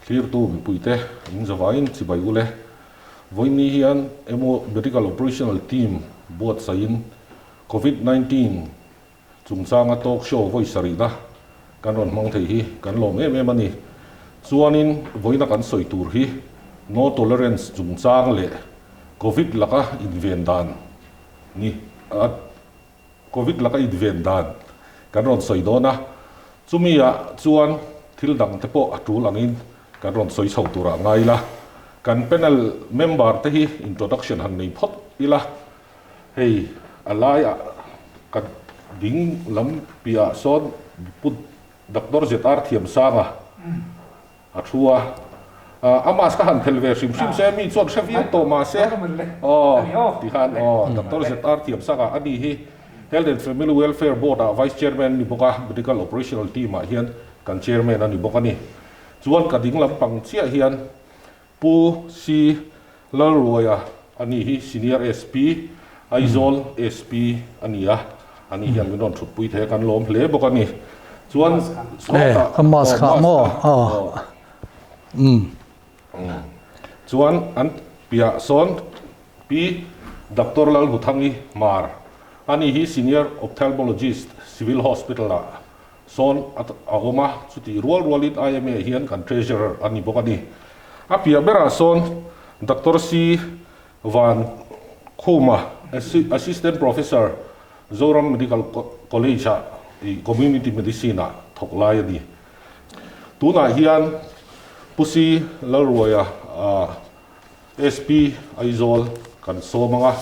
Thlirtu mipuite in zavaiin chibai ule. Vawiin hian emaw Medical Operational Team buatsaihin Covid 19 chungchanga talk show vawi sarihna kan rawn hmang thei hi kan lawm em em a ni. Chuanin vawiina kan sawi tur hi No Tolerance chungchang leh Covid laka inven dan ni a. Covid laka inven dan kan rawn sawi dawn a, chumi ah chuan thil dang te pawh a tul angin kan rawn sawi chho turah ngai ila. Kan panel member te hi introduction han nei phawt ila, hei a laiah ka ding lam piahah sawn Pu Doctor ZR Thiamsanga A thu a, a mask a han phel ve hrim hrim se, mi chuan hre viau tawh mah se, aw ti khan aw Doctor ZR Thiamsanga a ni hi Health and Family Welfare Board ah Vice Chairman a ni bawk a, Medical Operational Team ah hian kan Chairman a ni bawk a ni. Chuan ka ding lampang chiah hian Pu C Lalruaia a ni hi Senior SP, Aizawl SP a ni a, a ni hian min rawn thutpui thei a, kan lawm hle bawk a ni. Chuan sawtah Ka mask kha maw? Aw. Chuan an piah sawn Pi Doctor Lalhuthangi Hmar a ni hi Senior Ophthalmologist Civil Hospital ah Sawn a awm a, chutih rual rualin IMA hian kan Treasurer a ni bawk a ni. A piah berah sawn Doctor C. Van Khuma, Assistant Professor, Zoram Medical College-ah Community Medicine-ah thawk lai a ni. Tunah hian Pu C. Lalruaia, SP, Aizawl kan sawm ang a,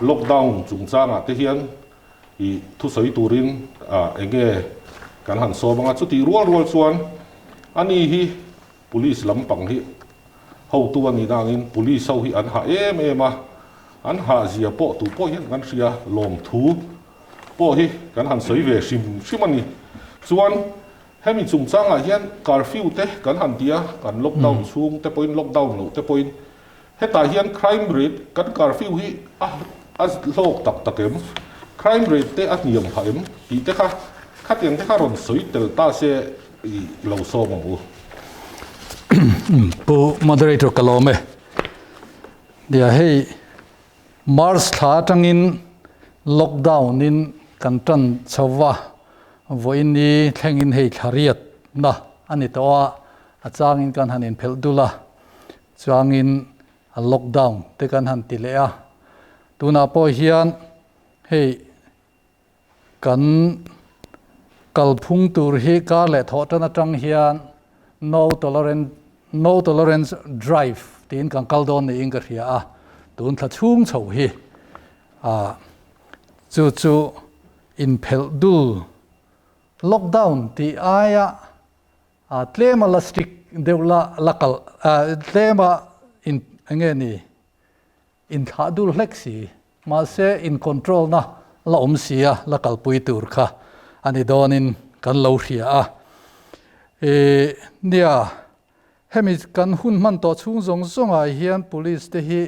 lockdown chungchangah te hian I thusawi turin enge kan han sawm anga chutih rual rual chuan ani hi police lampang hi hotu a nihna angin police ho hi an hah em em a, an hah zia pawh tu pawh hian kan hria lawmthu pawh hi kan han sawi ve hrim hrim a ni. Chuan hemi chungchangah hian curfew te kan han ti a, kan lockdown chhung te pawhin lockdown loh te pawhin Hetah hian crime rate kan curfew hi a a hlawk tak tak em? Crime rate te a hniam phah em? Tih te kha khatiang te kha rawn sawi tel ta se i lo sawm ang u. Pu Moderator ka lawm e. Nia hei March thla atangin lockdown in kan tan chho va, vawiin ni thlengin hei thla riat na a ni tawh a, a changin kan han inphelh dul a. Chuangin a lockdown te kan han ti leh a, tunah pawh hian hei kan kalphung tur hi kar leh thawh tan atang hian no tolerance no tolerance drive tiin kan kal dawn niin ka hria a, tun thla chhung chho hi ah chu chu inphelh dul lockdown tih aia A tlema la strict deuh la la kal tlema in enge ni inthlah dul hlek si mahse in control na la awm si a la kalpui tur kha a ni dawnin kan lo hria a. E nia hemi kan hun hman tawh chhung zawng zawngah hian police te hi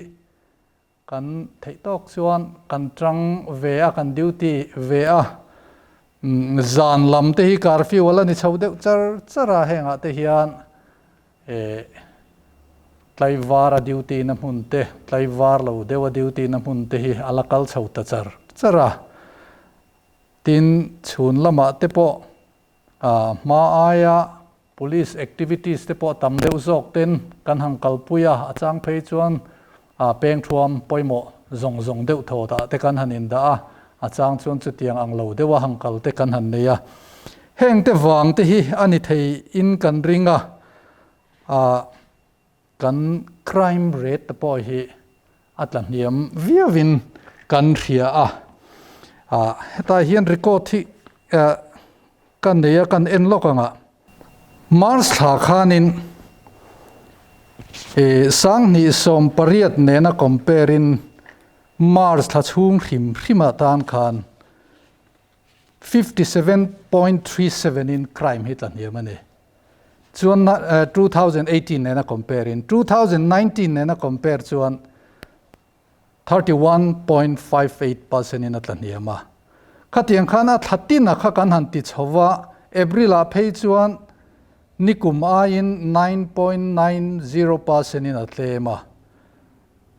Kan theih tawk chuan kan tang ve a, kan duty ve a. Zan lam te hi curfew a la ni chho deuh char char a, hengah te hian tlaivar a duty na hmun te, tlaivar lo deuh a duty na hmun te hi a la kal chho ta char char a. Tin, chhun lamah te pawh hma aia Police activities te pawh tam deuh zawk ten kan han kalpui a, a chang phei chuan peng thuam pawimawh zawng zawng deuh thaw tah te kan han indah a, a chang chuan chutiang ang lo deuha han kal te kan han nei a. Heng te vang te hi a ni thei in kan ring a, kan crime rate te pawh hi a tla hniam viauin kan hria a. Hetah hian record hi ka nei a, kan en lawk ang a. March thla khanin 2018 nena compare in March thla chhung hrim hrimah tan khan 57.37 in crime hi tla hniam a ni. Chuan 2018 nena compare in 2019 nena compare chuan 31.58% in a tla hniam a. Khatiang khan a thla tin a kha kan han ti chho va, April ah phei chuan nikum aiin 9.90 percent in a tlem a,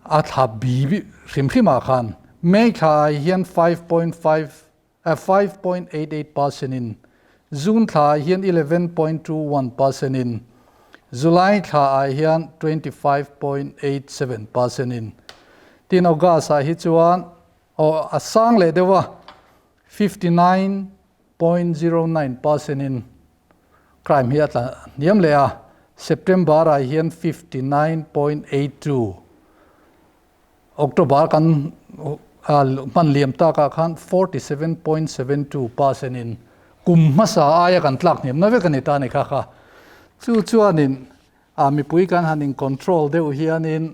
a thla bi hrim hrimah khan May thla ah hian 5.5 5.88 percent in June thla ah hian 11.21 percent in July thla ah hian 25.87 percent in tin August ah hi chuan aw a sang leh deuh a 59.09 percent in crime hi a tla hniam leh a, September ah hian 59.82, October kan hman liam takah khan 47.72 percent in kum hmasa aia kan tlak hniam na vek a ni ta a ni kha kha. Chu chuanin mipui kan han in control deuh hianin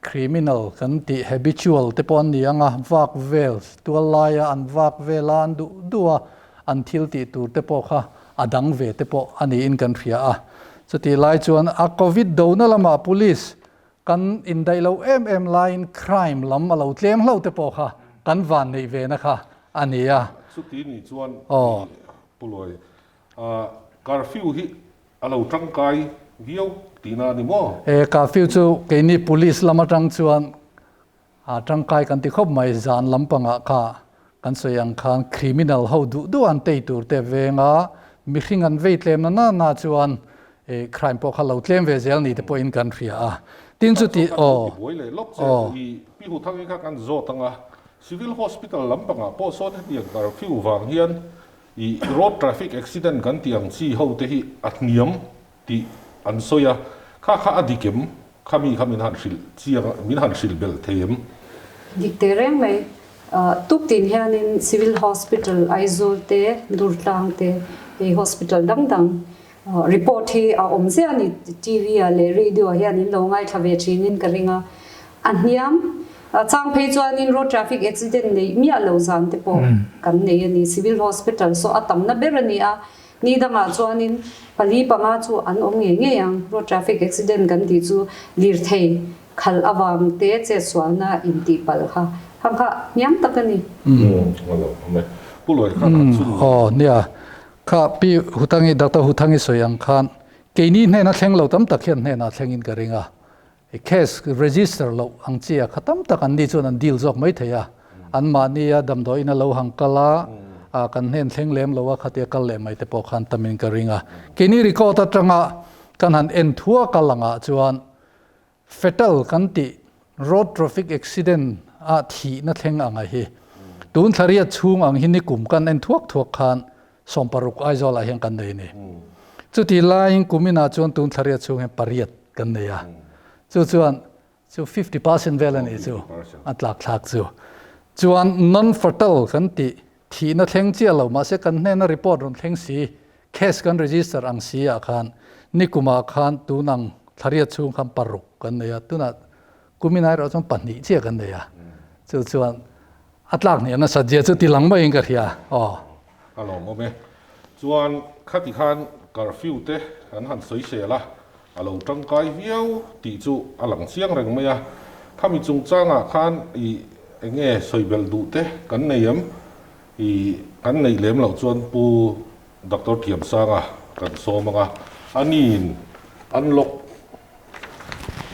Criminal kan tih habitual te pawh an ni ang a, vak vel, tual laia an vak vel a, an duh duh a, an thil tih tur te pawh kha a dang ve te pawh a niin kan hria a. Chutih lai chuan a Covid dona lamah police kan indaih lo em em laiin crime lam a lo tlem hlauh te pawh kha kan van neih ve na kha a ni a. Chuti nih chuan Pu Luai, curfew hi A lo tangkai viau tihna a ni maw? E, curfew chu keini police lam atang chuan a tangkai kan ti khawp mai, zan lampangah kha kan sawi ang khan criminal ho duh duh an tei tur te venga mihring an vei tlem na na na chuan e crime pawh kha lo tlem ve zel ni te pawhin kan hria a. Tin chu ti aw. Buai leh lawk che i pi hu thang hi kha kan zawt ang a, civil hospital lampangah pawh sawn hetiang curfew vang hian I road traffic accident kan tih ang chi ho te hi a hniam tih an sawi a, kha kha a dik em? Kha mi kha min han hrilh chiang a, min han hrilh belh thei em? Dik teh reng mai. Tuktin hianin Civil Hospital Aizawl te, Durtlang te, hei hospital dang dang report hi a awm ziah a ni. TV ah leh radio ah hian in lo ngaithla ve thinin ka ring a. A hniam chang phei chuanin road traffic accident neih miah lo zan te pawh kan nei a ni. Civil Hospital saw a tamna ber a ni a, ni dangah chuanin pali panga chu an awm ngei ngei ang. Road traffic accident kan tih chu lirthei khalh avang te chetsualna intihpalh kha hang kha hniam tak a ni. Aw nia, kha Pi Hutangi, Doctor Huthangi sawi ang khan keini hnena thleng lo tam tak hian hnenah thlengin ka ring a. I case register loh ang chi a kha tam tak an ni chuan an deal zawk mai thei a, an mahni a damdawiin a lo hang kal a, kan hnen thleng lem lo a khatia kal leh mai te pawh khan tamin ka ring a. Keini record atanga kan han en thuak a langah chuan fatal kan tih road traffic accident a thihna thleng anga hi tun thlariat chhung ang hi nikum kan en thuak thuak khan 60 Aizawl ah hian kan nei a ni. Chuti laiin kuminah chuan tun thlariat chhung hian pariat kan nei a. Chu chuan chu 50% vel a nih chu a tlak thlak chu. Chuan non-fatal kan tih thihna thleng chiah lo mahse kan hnena report rawn thleng si case kan register ang si ah khan nikumah khan tun ang thlariat chhung khan paruk kan nei a tunah kuminah erawh chuan pahnih chiah kan nei a. Chu chuan A tlak hniam nasat zia chu ti lang maiin ka hria aw. A lawmawm e. Chuan khati khan curfew te an han sawi sel a, a lo tangkai viau tih chu a lang chiang reng mai a. Khami chungchangah khan i eng nge sawi belh duh te kan nei em? I kan neih lem loh chuan Pu Doctor Thiamsanga kan sawm ang a, aniin unlock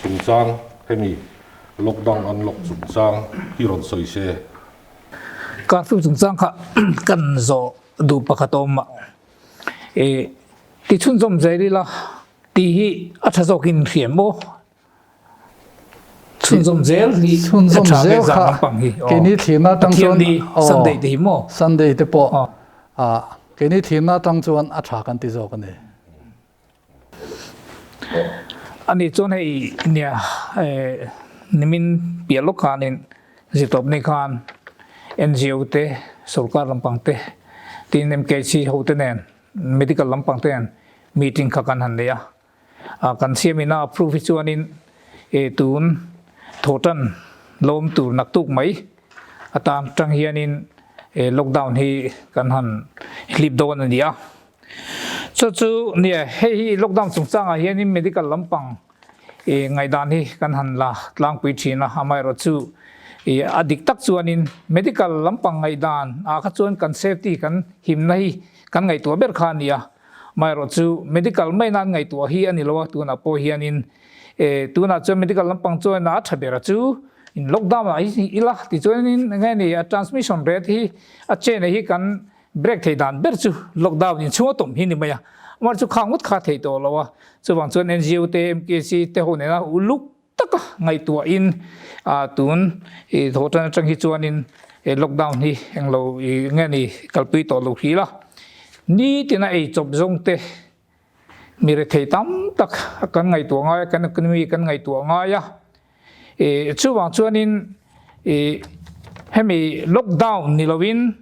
Chungchang hemi lockdown unlock chungchang hi rawn sawi se. Curfew chungchang kha kan zawh duh pakhat awm a, e ti chhunzawm zel ila tih hi a tha zawkin hriam maw? Chhunzawm zel hi a tha ve zan lampang hi aw. Keini thlirna atang chuan Pathian ni Sunday te hi maw? Sunday te pawh keini thlirna atang chuan a tha kan ti zawk a ni. Ani chuan hei nia nimin piah lawk khanin zirtawpni khan NGO te sorkar lampang te tin MKC ho te nen medical lampang te nen meeting kha kan han nei a, kan siamina approve hi chuanin tun thawhtan lawm tur naktuk mai atan tang hianin lockdown hi kan han hlip dawn a ni a. Chu chu nia, hei hi lockdown chungchangah hianin medical lampang ih ngaihdan hi kan han la tlangpui thin a, amaherawhchu ih a dik tak chuanin medical lampang ngaihdan ah kha chuan kan safety kan himna hi kan ngaihtuah ber kha a ni a. Amaherawhchu medical mai nan ngaihtuah hi a ni lo a, tunah pawh hianin tunah chuan medical lampang chuan a tha ber a chu in lockdown ah hi ila tichuanin enge ni a transmission rate hi a chain hi kan break thei dan ber chu lockdown in chhunga tawm hi ni mai a, amaherawhchu kha ngawt kha thei tawh lo a, chuvang chuan NGO te MKC te ho nena uluk taka ngaihtuahin tun i thawh tan atang hi chuanin he lockdown hi englo i nge ni kalpui tawh lo hril a, nitina ei chawp zawng te mi rethei tam tak kan ngaihtuah ngai a, kan economy kan ngaihtuah ngai a, ih chuvang chuanin ih hemi lockdown ni lovin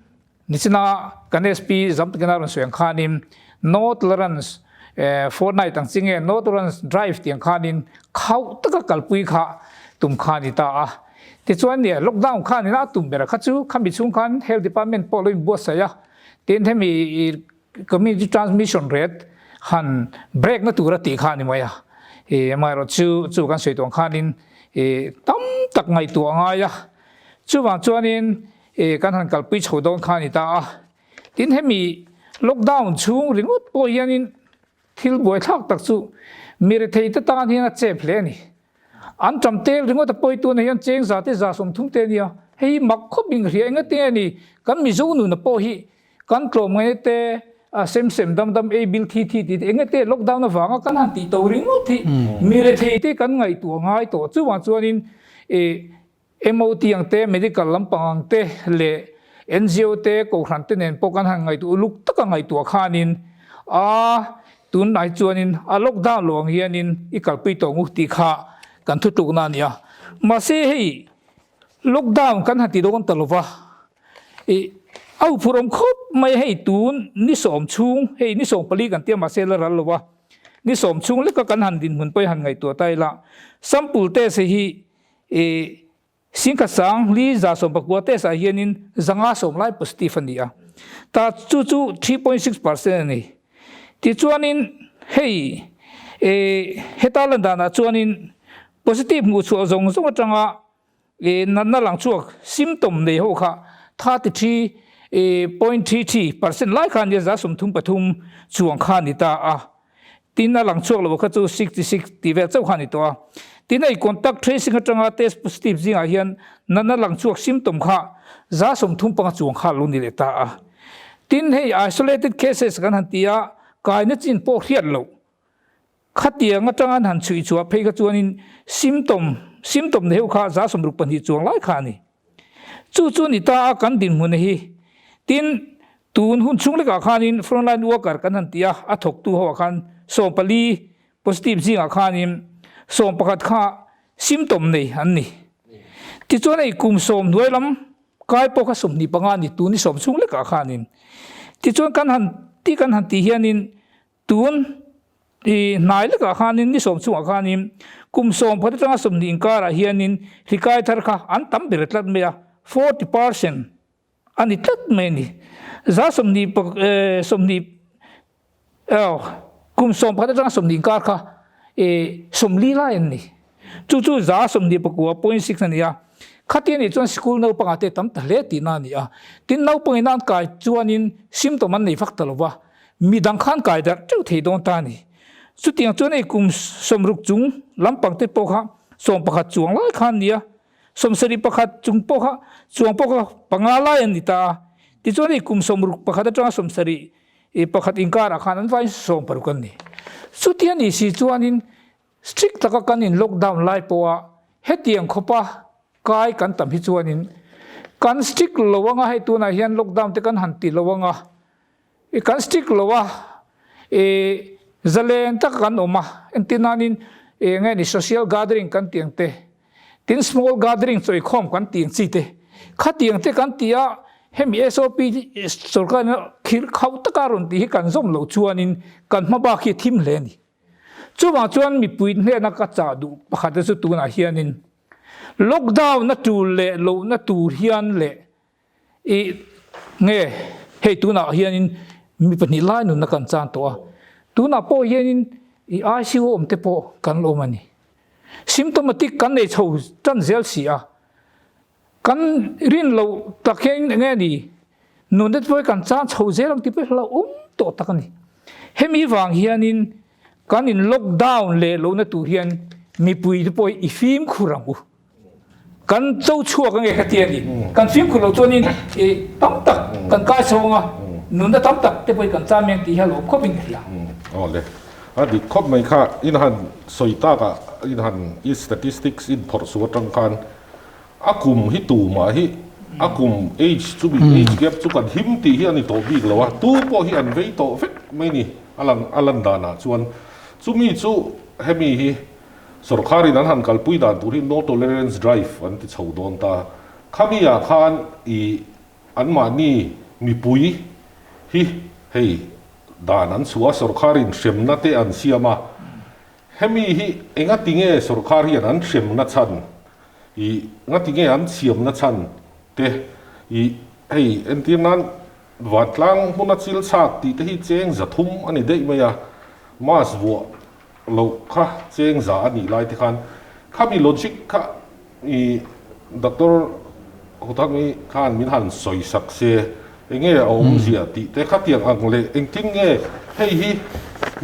Nichina kan SP zam takin a rawn sawi ang khanin No Tolerance Fortnight ang chi nge No Tolerance Drive tih ang khanin khauh taka kalpui kha tum kha a ni ta a. Tichuan nia lockdown khanin a tum ber kha chu khami chhung khan Health Department pawh lo inbuatsaih a, tin hemi community transmission rate han break na tur a tih kha a ni mai a. Amaherawh chu chu kan sawi tawh ang khanin tam tak ngaihtuah a ngai a, chuvang chuanin E kan han kalpui chho dawn kha a ni ta a, tin hemi lockdown chhung ringawt pawh hianin thil buaithlak tak chu mi rethei te tan hian a chep hle a ni. An ṭam tel ringawt a pawi tuna hian cheng za te 30 te a nia, hei hi mak khawp in ka hria engati nge ni kan Mizo nuna pawh hi kan tlawm ngai te a sem sem dam dam ei bil thi thi tih te engati lockdown avanga kan han tih to ringawt hi mi rethei te kan ngaihtuah ngai tawh chuvang chuanin e MOT ang te, medical lampang ang te leh NGO te, kohhran te nen pawh kan han ngaihtuah uluk taka ngaihtuah khanin a tunlai chuanin a lockdown lo ang hianin i kalpui tawh ngu tih kha kan thutlukna a ni a. Mahse hei lockdown kan han ti dawn ta lova i a huphurh awm khawp mai hei tun ni sawm chhung hei ni 14 kan tia mahse la ral lova ni sawm chhung leka kan han dinhmun pawh i han ngaihtuah ta ila sample test hi I singkhat sang li 119 test ah hianin 510 lai positive a ni a, ta chu chu 3.6% a ni. Tichuanin hei i heta lan danah chuanin positive hmuh chhuah zawng zawng atanga i natna lang chhuak symptom nei ho kha 33.33% lai kha nia 33 chuang kha a ni ta a. Tin a lang chhuak lo kha chu 66 tih vel chauh kha a ni tawh a. Tin hei contact tracing atanga test positive zingah hian natna lang chhuak symptom kha 35 chuang kha a lo ni leh ta a. Tin hei isolated cases kan han ti a, kaina chin pawh hriat loh khatiang atanga an han chhuih chhuah phei kha chuanin symptom symptom nei ho kha 62 chuang lai kha a ni. Chu chu ni ta a kan dinhmun hi. Tin, tun hun chhung lekah khanin frontline worker kan han ti a, a thawktu ho ah khan 14 positive zingah khanin 11 kha symptom nei an ni. Tichuan hei kum sawm hnuai lam kai pawh kha 25 a ni tun ni sawm chhung lekah khanin. Tichuan kan han ti kan han tih hianin Tun i hnai lekah khanin ni sawm chungah khanin kum sawm pakhat atanga 20 inkarah hianin hrikai thar kha an tam ber tlat mai a, 40% a ni tlat mai a ni. 20 20 kum 11 atanga 20 inkar kha 40 lai an ni. Chu chu 29.6 a ni a. Khati a nih chuan sikul naupangah te tam ta hle tihna a ni a. Tin, naupangin an kai chuanin symptom an nei vak ta lo va, mi dang khan kai darh teuh thei dawn ta a ni. Chutiang chuan hei kum 60 chung lampang te pawh kha 11 chuang lai kha an ni a, 71 chung pawh kha chuang pawh kha panga lai an ni ta a. Tichuan hei kum 61 atanga 71 inkarah khan an vain 60 an ni. Chutia ni si chuanin Strict taka kan in lockdown lai pawha hetiang khawpa kai kan tam hi chuanin kan strict lo anga hei tunah hian lockdown te kan han ti lo anga i kan strict lo a i zalen taka kan awm a entir nanin eng nge ni social gathering kan tih ang te tin small gathering chawikhawm kan tih ang chi te khatiang te kan ti a hemi SOP sorkar in khirh khauh taka rawn tih hi kan zawm loh chuanin kan hma bak hi a thim hle a ni. Chuvang chuan mipui hnena ka chah duh pakhat te chu tunah hianin lockdown a tul leh lohna tur hian leh i nge hei tunah hianin mi pahnih lai nunna kan chan tawh a, tunah pawh hianin i ICU awm te pawh kan la awm a ni. Symptomatic kan nei chho tan zel si a, kan rin loh tak hian eng nge ni nunna te pawh hi kan chan chho zel ang tih pawh hi hlauhawm tawh tak a ni. Hemi vang hianin kan in lockdown leh lohna tur hian mipui te pawh hi i fimkhur ang u. Kan cho chhuak ange ka ti a ni. Kan fimkhur loh chuanin i tam tak kan kai chho anga nunna tam tak te pawh hi kan cham em tih hi a lawm khawp in ka hria. Aw le. A dik khawp mai kha in han sawi tak ah in han i statistics in phawrh suh atang khan a kum hi tumah hi a kum age chu mi age gap chu kan him tih hi a ni tawh bik lo a, tu pawh hi an vei tawh vek mai ni a lang a lan danah chuan chumi chu hemi hi Sorkharin an han kalpui dan tur hi No Tolerance Drive an ti chho dawn ta. Khami ah khan i anmahni mipui hi hei dan an chhuah a, sorkharin hremna te an siam a. Hemi hi engati nge sorkhar hian an hremna chhan i ngati nge an siamna chhan te i hei entir nan vantlang hmuna chil chhak tih te hi cheng 300 a ni daih mai a, mask vuah loh kha cheng za a nih lai te khan khami logic kha i Doctor Huthangi khan min han sawi sak se enge a awmzia tih te khatiang ang leh engtin nge hei hi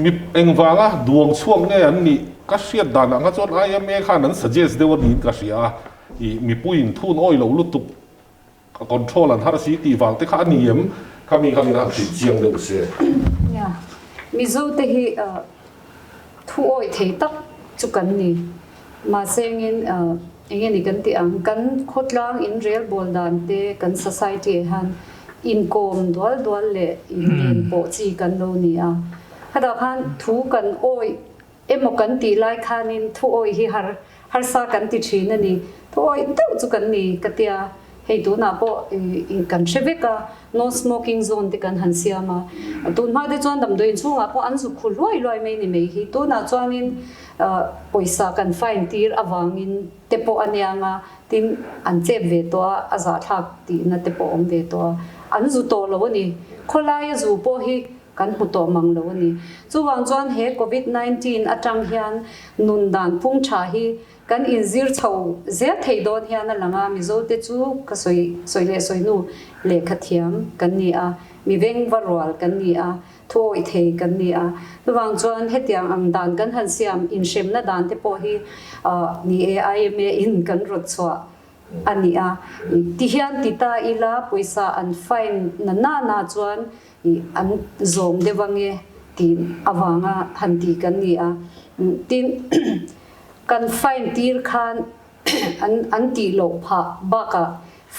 mi engvanga duang chhuak nge an nih ka hriat dan ah kha chuan IMA khan an suggest deuh a niin ka hria a i mipuiin thun awi loh lutuk Ka control an har si tih vang te kha a ni em? Khami kha min han hrilh chiang deuh se. Nia, Mizo te hi thu awih thei tak chu kan ni. Mahse engin enge ni kan tih ang, kan khawtlang in relbawl dan te, kan society ah hian inkawm dual dual leh inlen pawh chi kan lo ni a. Khatah khan thu kan awih Emaw kan tih lai khanin thu awih hi har harsa kan ti thin a ni. Thu awih deuh chu kan ni ka tia, hei tunah pawh kan hre vek a, no smoking zone te kan han siam a. Tun hma te chuan damdawi inchhungah pawh an zuk khu hluai hluai mai ni mai hi. Tunah chuanin pawisa kan fine tir avangin te pawh a niang a, tin an chep ve tawh a, a zahthlak tihna te pawh a awm ve tawh a. An zu tawh lo a ni. Khawlaia zu pawh hi Kan hmu tawh mang lo a ni. Chuvang chuan he Covid 19 atang hian nun dan phung tha hi kan inzir chho zel thei dawn hian a lang a, Mizo te chu ka sawi sawi leh sawi hnu lehkha thiam kan ni a, mi veng va rual kan ni a, thu awih thei kan ni a. Chuvang chuan hetiang ang dan kan han siam inhremna dan te pawh hi ni e IMA in kan rawt chhuah a ni a. Ti hian ti ta ila pawisa an fine na na na chuan I an zawm deuh ange tih avanga han ti kan ni a. Tin, kan fine tir khan an an tih loh phah bakah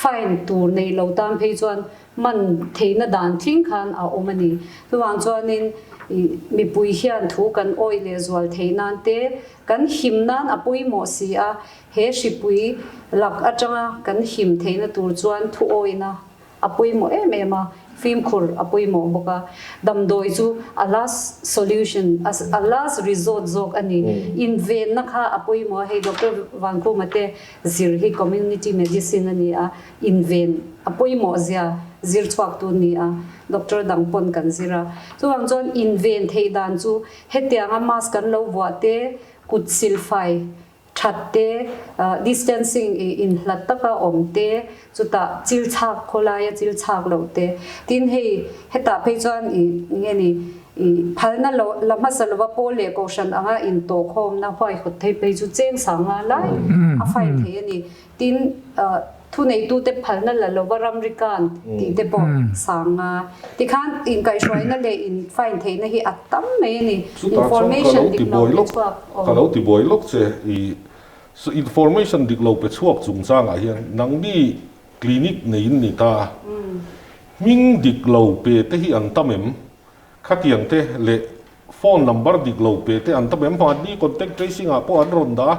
fine tur nei lo tan phei chuan man theihna dan tling khan a awm a ni. Chuvang chuanin i mipui hian thu kan awih leh zual theih nan te kan him nan a pawimawh si a, he hripui lak atanga kan him theihna tur chuan thu awihna a pawimawh em em a, fimkhur a pawimawh bawk a, damdawi chu a last solution, a last resort zawk a ni. Invenna kha a pawimawh a, hei Doctor Vankhuma te zir hi community medicine a ni a, inven a pawimawh zia zir chhuak tu ni a, doctor dang pawn kan zir a. Chuvang chuan inven theih dan chu hetianga mask kan lo vuah te, kut silfai That te, distancing i inhlat taka awm te, chutah chil chhak khawlaia chil chhak loh te. Tin hei hetah phei chuan i nge ni i phalna lo la hmasa lova pawl leh kohhran anga intawhkhawmna huaihawt thei phei chu cheng sang nga lai a fine thei a ni. Tin thuneitute phalna la lova ramri kan tih te pawh sang a. Tikhan inkaihhruaina leh in fine theihna hi a tam mai a ni. Chutah chuan ka Information lo dik ti lo buai pe lawk, chhuak ka aw. lo ti buai lawk che i information dik lo pe chhuak chungchangah hian nangni clinic neiin ni ta hming dik lo pe te hi an tam em? Khatiang te leh phone number dik lo pe te an tam em? Mahni contact tracing ah pawh an rawn dah a,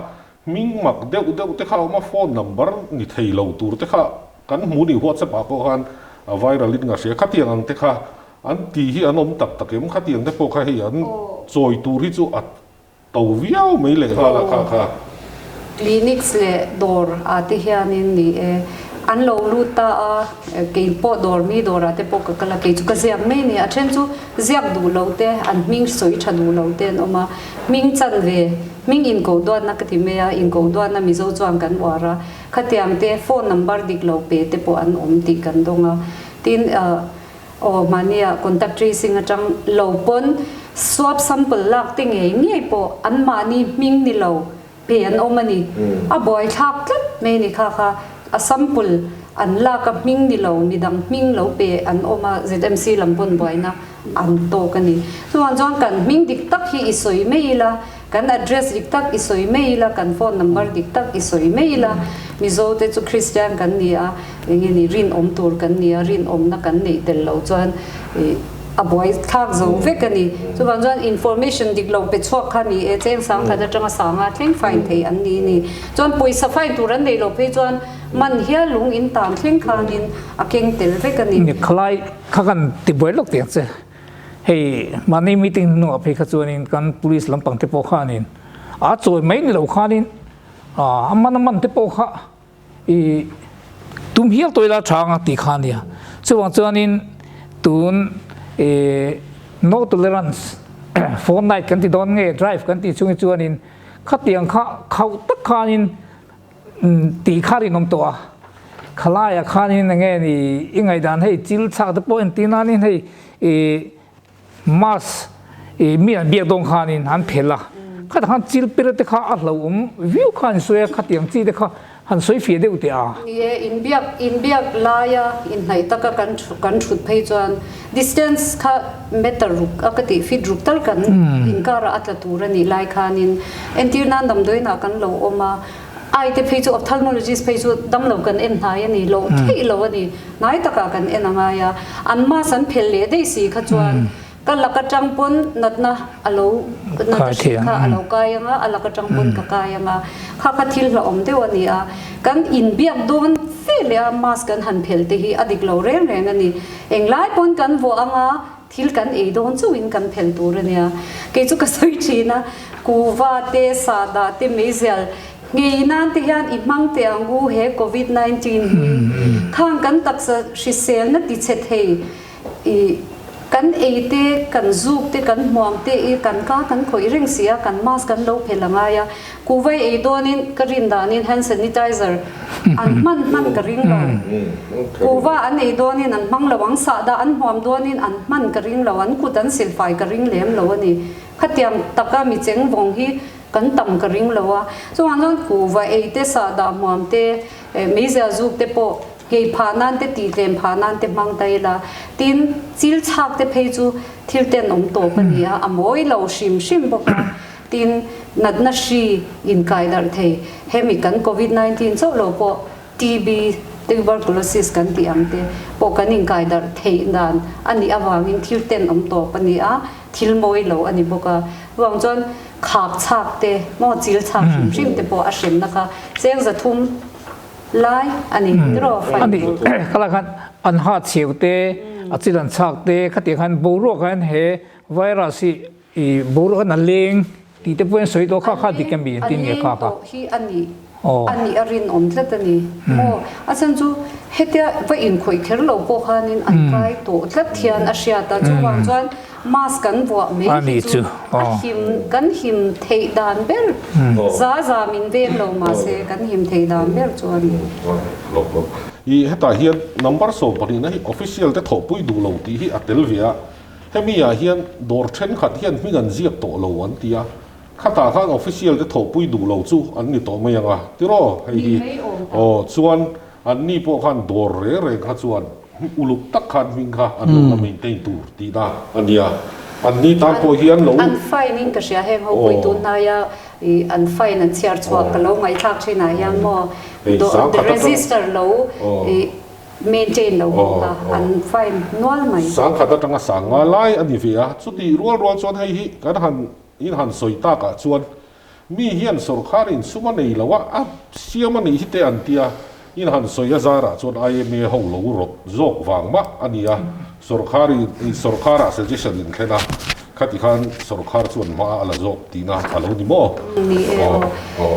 Hming mak deuh deuh te kha a awm a, phone number ni thei lo tur te kha kan hmu ni WhatsApp ah pawh khan a viral in ka hria. Khatiang ang te kha an ti hi an awm tak tak em? Khatiang te pawh kha hei an chawi tur hi chu a to viau mai leh nghal a kha kha. Clinics leh dawr ah te hianin ni e, an lo lut ta a, kei pawh dawr mi dawr ah te pawh ka kal a, kei chu ka ziak mai a ni. A then chu ziak duh lo te, an hming sawi tha duh lo te an awm a, hming chan ve Hming inkoh duatna ka ti mai a, inkoh duatna Mizo chuan kan uar a, khatiang te phone number dik lo pe te pawh an awm tih kan dawng a. Tin, Aw mahnia contact tracing atang lo pawn swab sample lak te ngei ngei pawh an mahni hming ni lo pe an awm a ni. A buaithlak tlat mai a ni kha kha a sample an lak a hming ni lo midang hming lo pe an awm a ZMC lam pawn buaina an tawk a ni. Chuvang chuan kan hming dik tak hi i sawi mai ila Kan address dik tak i sawi mai ila, kan phone number dik tak i sawi mai ila, Mizo te chu Kristian kan ni a, enge ni rinawm tur kan ni a, rinawmna kan neih tel loh chuan a buai thlak zo vek a ni. Chuvang chuan information dik lo pe chhuak kha ni e, cheng sang khat atanga sanga thleng fine thei an ni ni. Chuan pawisa fine tur an neih loh phei chuan man hial lung in tan thleng khanin a keng tel vek a ni. Khalai kha kan tibuai lawk tiang che. Hei mahni meeting hnuah phei kha chuanin kan police lampang te pawh khanin a chawi mai ni lo khanin a man a man te pawh kha i tum hial tawih la tha anga tih kha a nia. Chuvang chuanin tun i no tolerance phone night kan ti dawn nge drive kan tih chungi chuanin khatiang kha khauh tak khanin Tih kha rinawm tawh a, khalaiah khanin eng nge ni i ngaihdan hei chil chhak te pawh entir nanin hei ih mask ih mi an biak dawn khanin an phelh a, khatah khan chil pir te kha a hlauhawm viau kha an sawi a, khatiang chi te kha han sawi fiah deuh teh a. Ni e, inbiak inbiak laia inhnaih taka kan kan thut phei chuan distance kha meter ruk a ka tih feet ruk tal kan inkarah a tla tur a nih lai khanin entir nan damdawiinah kan lo awm a, Ai te phei chu ophthalmologist phei chu damlo kan en hnai a ni lo theih lo a ni. Hnai takah kan en a ngai a, an mask an phelh leh daih si kha chuan ka lak atang pawn natna a lo natna hrik kha a lo kai ang a, a lak atang pawn ka kai ang a, kha kha thil hlauhawm deuh a ni a. Kan inbiak dawn fe leh a mask kan han phelh te hi a dik lo reng reng a ni. Englai pawn kan vuah ang a, Thil kan ei dawn chauhin kan phelh tur a nia. Kei chu ka sawi thin a, kuva te, sahdah te, meizial nghei nan te hian i hmang teh ang u he covid 19 hi. Khang kan taksa hriselna ti chhe thei i kan ei te, kan zuk te, kan hmuam te i kan ka kan khawih reng si a, kan mask kan lo phelh a ngai a. Kuva i ei dawnin ka rin danin hand sanitizer an hman hman ka ring lo. Kuva an ei dawnin an hmang lo ang, sahdah an hmuam dawnin an hman ka ring lo, an kut an silfai ka ring lem lo a ni. Khatiang taka mi cheng vawng hi kan tam ka ring lo a. Chuvang chuan kuva ei te, sahdah hmuam te, meizial zuk te pawh nghei phah nan te, tihtlem phah nan te hmang ta ila. Tin, chil chhak te phei chu thil tenawm tawp a ni a, a mawi lo hrim hrim bawk a. Tin, natna hri inkai darh thei, hemi kan Covid 19 chauh lo pawh TB, Tuberculosis kan tih ang te pawh kan inkai darh theih dan a nih avangin thil tenawm tawp a ni a, thil mawi lo a ni bawk a. Chuvang chuan khak chhak te, maw chil chhak hrim hrim te pawh a hremna kha cheng 300 lai a ni tiraw A nih khalai khan an ha chheu te, a chil an chhak te, khatiang khan boruak ah hian he virus hi I boruak an a leng tih te pawhin sawi tawh kha kha dik a mi engtin nge kha kha? A leng tawh hi a nih a nih a rinawm tlat a ni maw? A chhan chu hetia va inkhawih kher lo pawh khanin an kai tawh tlat hian a hriat a, chuvang chuan mask kan vuah mai hi chu a him kan him theih dan ber za za min veng lo mahse kan him theih dan ber chu a ni. I hetah hian number 12 na hi official te thawhpui duh lo tih hi a tel ve a. Hemi ah hian dawr thenkhat hian hming an ziak tawh lo an ti a, khatah khan official te thawhpui duh lo chu an ni tawh mai ang a, tiraw hei hi aw chuan an ni pawh khan dawr reng reng kha chuan uluk tak khan hming kha an lo la maintain tur tihna a nia, an ni tan pawh hian lo. An fine in ka hria heng ho pawh tun hnaia an fine an chhiar chhuak ka lo ngaihthlak thinah hian maw register lo i Maintain lo bawk a, an fine nual mai. 10,000 atanga 50 lai a ni ve a, chutih rual rual chuan hei hi kan han in han sawi takah chuan mi hian sorkar in sum a nei lo a, a siam a nih hi te an tia, in han sawi a zarah chuan IMA ho lo rawt zawk vang mah a ni a, sorkar in sorkarah suggestion in thlen a, khati khan sorkar chuan hma a la zawk tihna a lo ni maw? Ni e aw.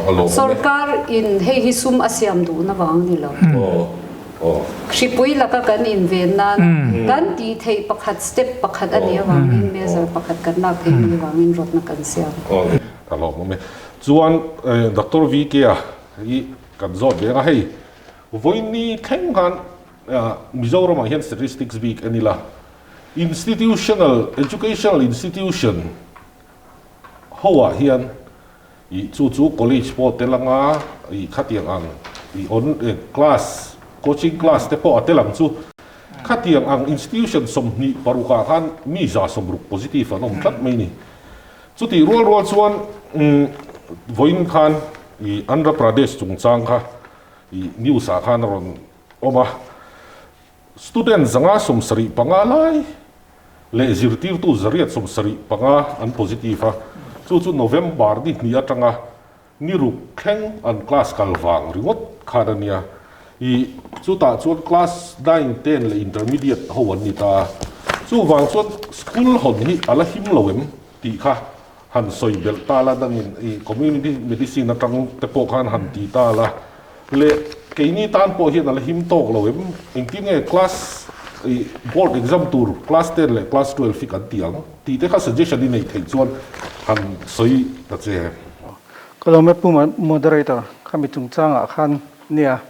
A lawmawm e. Sorkar in hei hi sum a siam duhna vang a ni lo. Hripui laka kan inven nan kan tih theih pakhat step pakhat a nih avangin measure pakhat kan lak theih a nih avangin rawtna kan siam. Ka lawmawm e. Chuan Doctor VK a hi kan zawt ve ang a, hei vawiin ni thleng khan Mizoramah hian statistics bik en ila. Institutional, Educational Institution, ho ah hian ih chu chu college pawh tel anga ih khatiang ang ih on class coaching class te pawh a tel ang chu khatiang ang institution 26 ah khan mi 160 positive an awm tlat mai ni. Chutih rual rual chuan vawiin khan ih Andhra Pradesh chungchang kha ih news ah khan a rawn awm a. Student 575 lai leh zirtirtu 875 an positive a, chu chu November ni hnih atanga ni ruk thleng an class kal vang ringawt khan a nia. Ih, chutah chuan class nine, ten leh intermediate ho an ni ta a, chuvang chuan school hawn hi a la him lo em tih kha han sawi belh ta la dangin ih community medicine atang te pawh khan han ti ta la leh keini tan pawh hian a la him tawk lo em engtin nge class ih board exam tur class ten leh class twelve hi kan ti ang tih te kha suggestion i neih theih chuan han sawi ta che. Ka lo me pu moderator khami chungchangah khan nia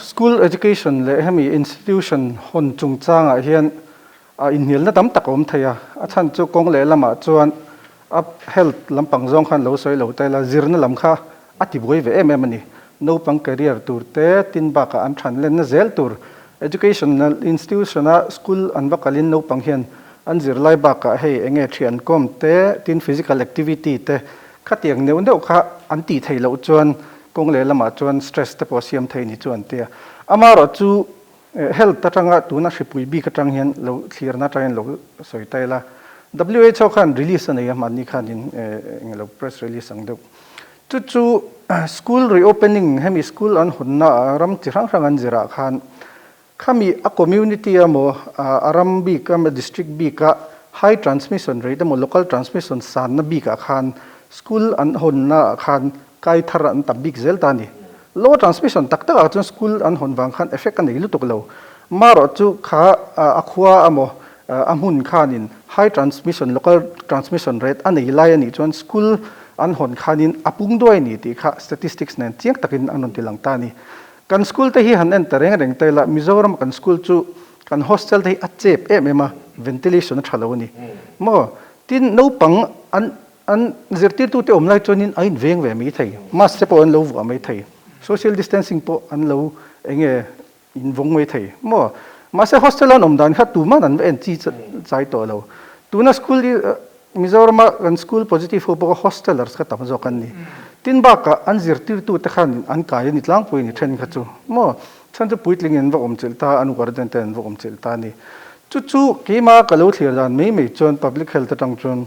school education leh hemi institution hawn chungchangah hian A inhnialna tam tak a awm thei a, a chhan chu kawng lehlamah chuan a health lampang zawng khan lo sawi lo ta ila, zirna lam kha a ti buai ve em em a ni. Naupang career tur te, tin bakah an than lenna zel tur, educational institution-a school an va kalin naupang hian an zirlai bakah hei eng nge thian kawm te, tin physical activity te khatiang neuh neuh kha an tih theih loh chuan kawng lehlamah chuan stress te pawh a siam thei ni chu an ti a. Amaherawhchu Health atanga tuna hripui bik atang hian lo thlirna atang hian lo sawi ta ila. WHO khan release a nei a mahni khanin eng ilo press release ang deuh. Chu chu school reopening hemi school an hawnna ram chi hrang hrang an zirah khan khami a community emaw a ram bik emaw district bika high transmission rate emaw local transmission sanna bikah khan school an hawnna ah khan kai thar an tam bik zel ta a ni. Low transmission tak tak ah chuan school an hawn vang khan effect a nei lutuk lo. Marawh chu kha a khua emaw a hmun khanin high transmission, local transmission rate a nei lai a nih chuan school an hawn khanin a pung duai a ni tih kha statistics nen chiang takin an rawn ti lang ta a ni. Kan school te hi han en ta reng reng ta ila Mizoram kan school chu kan hostel te hi a chep em em a, ventilation a tha lo a ni. Maw? Tin, naupang an An zirtirtute awm lai chuanin a inveng ve mai thei, mask te pawh an lo vuah mai thei, social distancing pawh an lo eng nge invawng mai thei maw? Mahse hostel an awm dan kha tuman an va en chi chai tawh lo. Tuna school hi Mizorama kan school positive ho pawh kha hostellers kha tam zawk an ni. Tin bakah an zirtirtute khan an kai a ni tlangpui a ni then kha chu maw? Chhan chu puitling in va awm chilh ta, an warden te an va awm chilh ta a ni. Chu chu keima ka lo thlir dan mai mai chuan public health atang chuan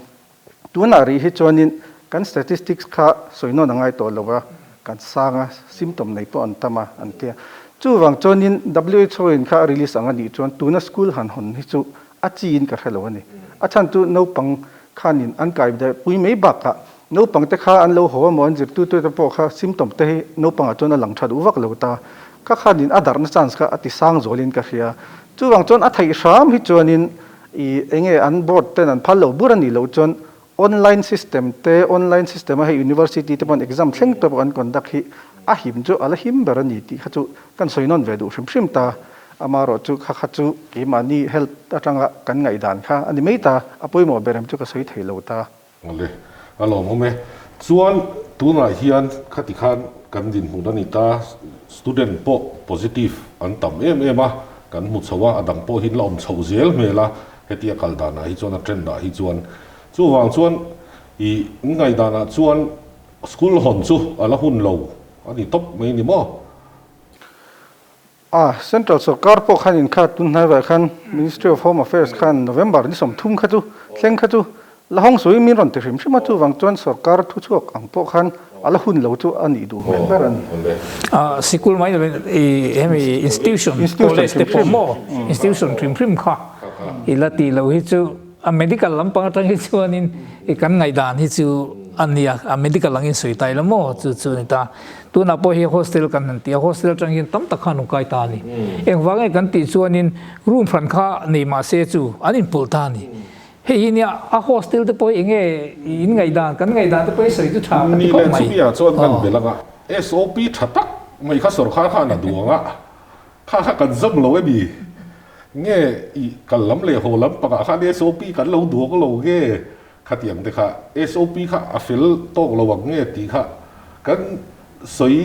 Tunah rih hi chuanin kan statistics kha sawi nawn a ngai tawh lo a, kan sang a, symptom nei pawh an tam a an ti a. Chuvang chuanin WHO in kha a release ang a nih chuan tuna school han hawn hi chu a chiin ka hre lo a ni. A chhan chu naupang khanin an kai daih pui mai bakah naupang te kha an lo haw emaw an zirtirtu te pawh kha symptom te hi naupangah chuan a lang tha duh vak lo ta. Kha khanin a darhna chance kha a ti sang zualin ka hria. Chuvang chuan a theih hram hi chuanin I enge an board ten an phal lo bur a nih loh chuan online system te, online system a hei university te pawh an exam thleng te pawh an conduct hi a him chu a la him ber a ni tih kha chu kan sawi nawn ve duh hrim hrim ta. Amaherawh chu kha kha chu keimahni health atanga kan ngaihdan kha a ni mai ta, a pawimawh ber em chu ka sawi thei lo ta. Awle, a lawmawm e. Chuan tunah hian khati khan kan dinhmun a ni ta, student pawh positive an tam em em a, kan hmu chho a, a dang pawh hi la awm chhoh zel hmel a, hetia kal danah hi chuan a trend ah hi chuan. Chuvang chuan i ngaihdanah chuan school hawn chu a la hun lo a ni tawp mai ni maw? A, Central sorkar pawh khan inkhat tun hnai vah khan Ministry of Home Affairs khan November ni 30 kha chu thleng kha chu la hawng suih min rawn ti hrim hrim a, chuvang chuan sorkar thuchhuak ang pawh khan a la hun lo chu a nih duh hmel ber a ni. A, sikul mai lovin i hemi institution, college te pawh maw institution hrim hrim kha i la tih loh hi chu a medical lampang atang hi chuanin i kan ngaihdan hi chu a nia, a medical angin sawi ta ila maw chu chu a ni ta. Tunah pawh hi hostel kan han ti a, hostel atang hian tam tak khan rawn kai ta a ni. Engvang nge kan tih chuanin room hran kha nei mah se chu an inpawlh ta a ni. Hei hi nia a hostel te pawh hi enge in ngaihdan, kan ngaihdan te pawh hi sawi chu tha ka ti khawp mai. Ni leh chumi ah chuan kan belh anga SOP tha tak mai kha sorkar khan a duang a, kha kha kan zam lo emi? Nge i kal lam leh haw lam pangah khan SOP kan lo duak lo nge? Khatiang te kha SOP kha a fel tawk lo ang nge tih kha kan sawi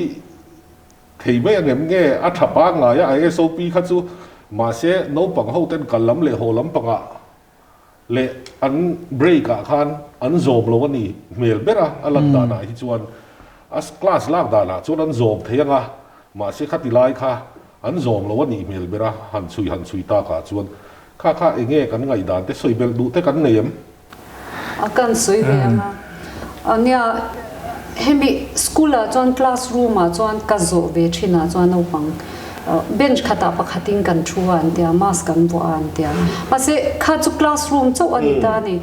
thei mai ang em nge? A tha pangngai a, a SOP kha chu mahse naupang ho ten kal lam leh haw lam pangah leh an break ah khan an zawm lo a ni hmel ber a, a lan danah hi chuan a class lak danah chuan an zawm thei ang a, mahse khati lai kha an zawm lo a nih hmel ber a, han chhui han chhui takah chuan kha kha eng nge kan ngaihdan te sawi belh duh te kan nei em? A kan sawi ve ang a, a nia hemi school ah chuan class room ah chuan ka zawh ve thin ah chuan naupang bench khatah pakhatin kan thu a an tia mask an vuah a an tia mahse kha chu class room chauh a ni ta a ni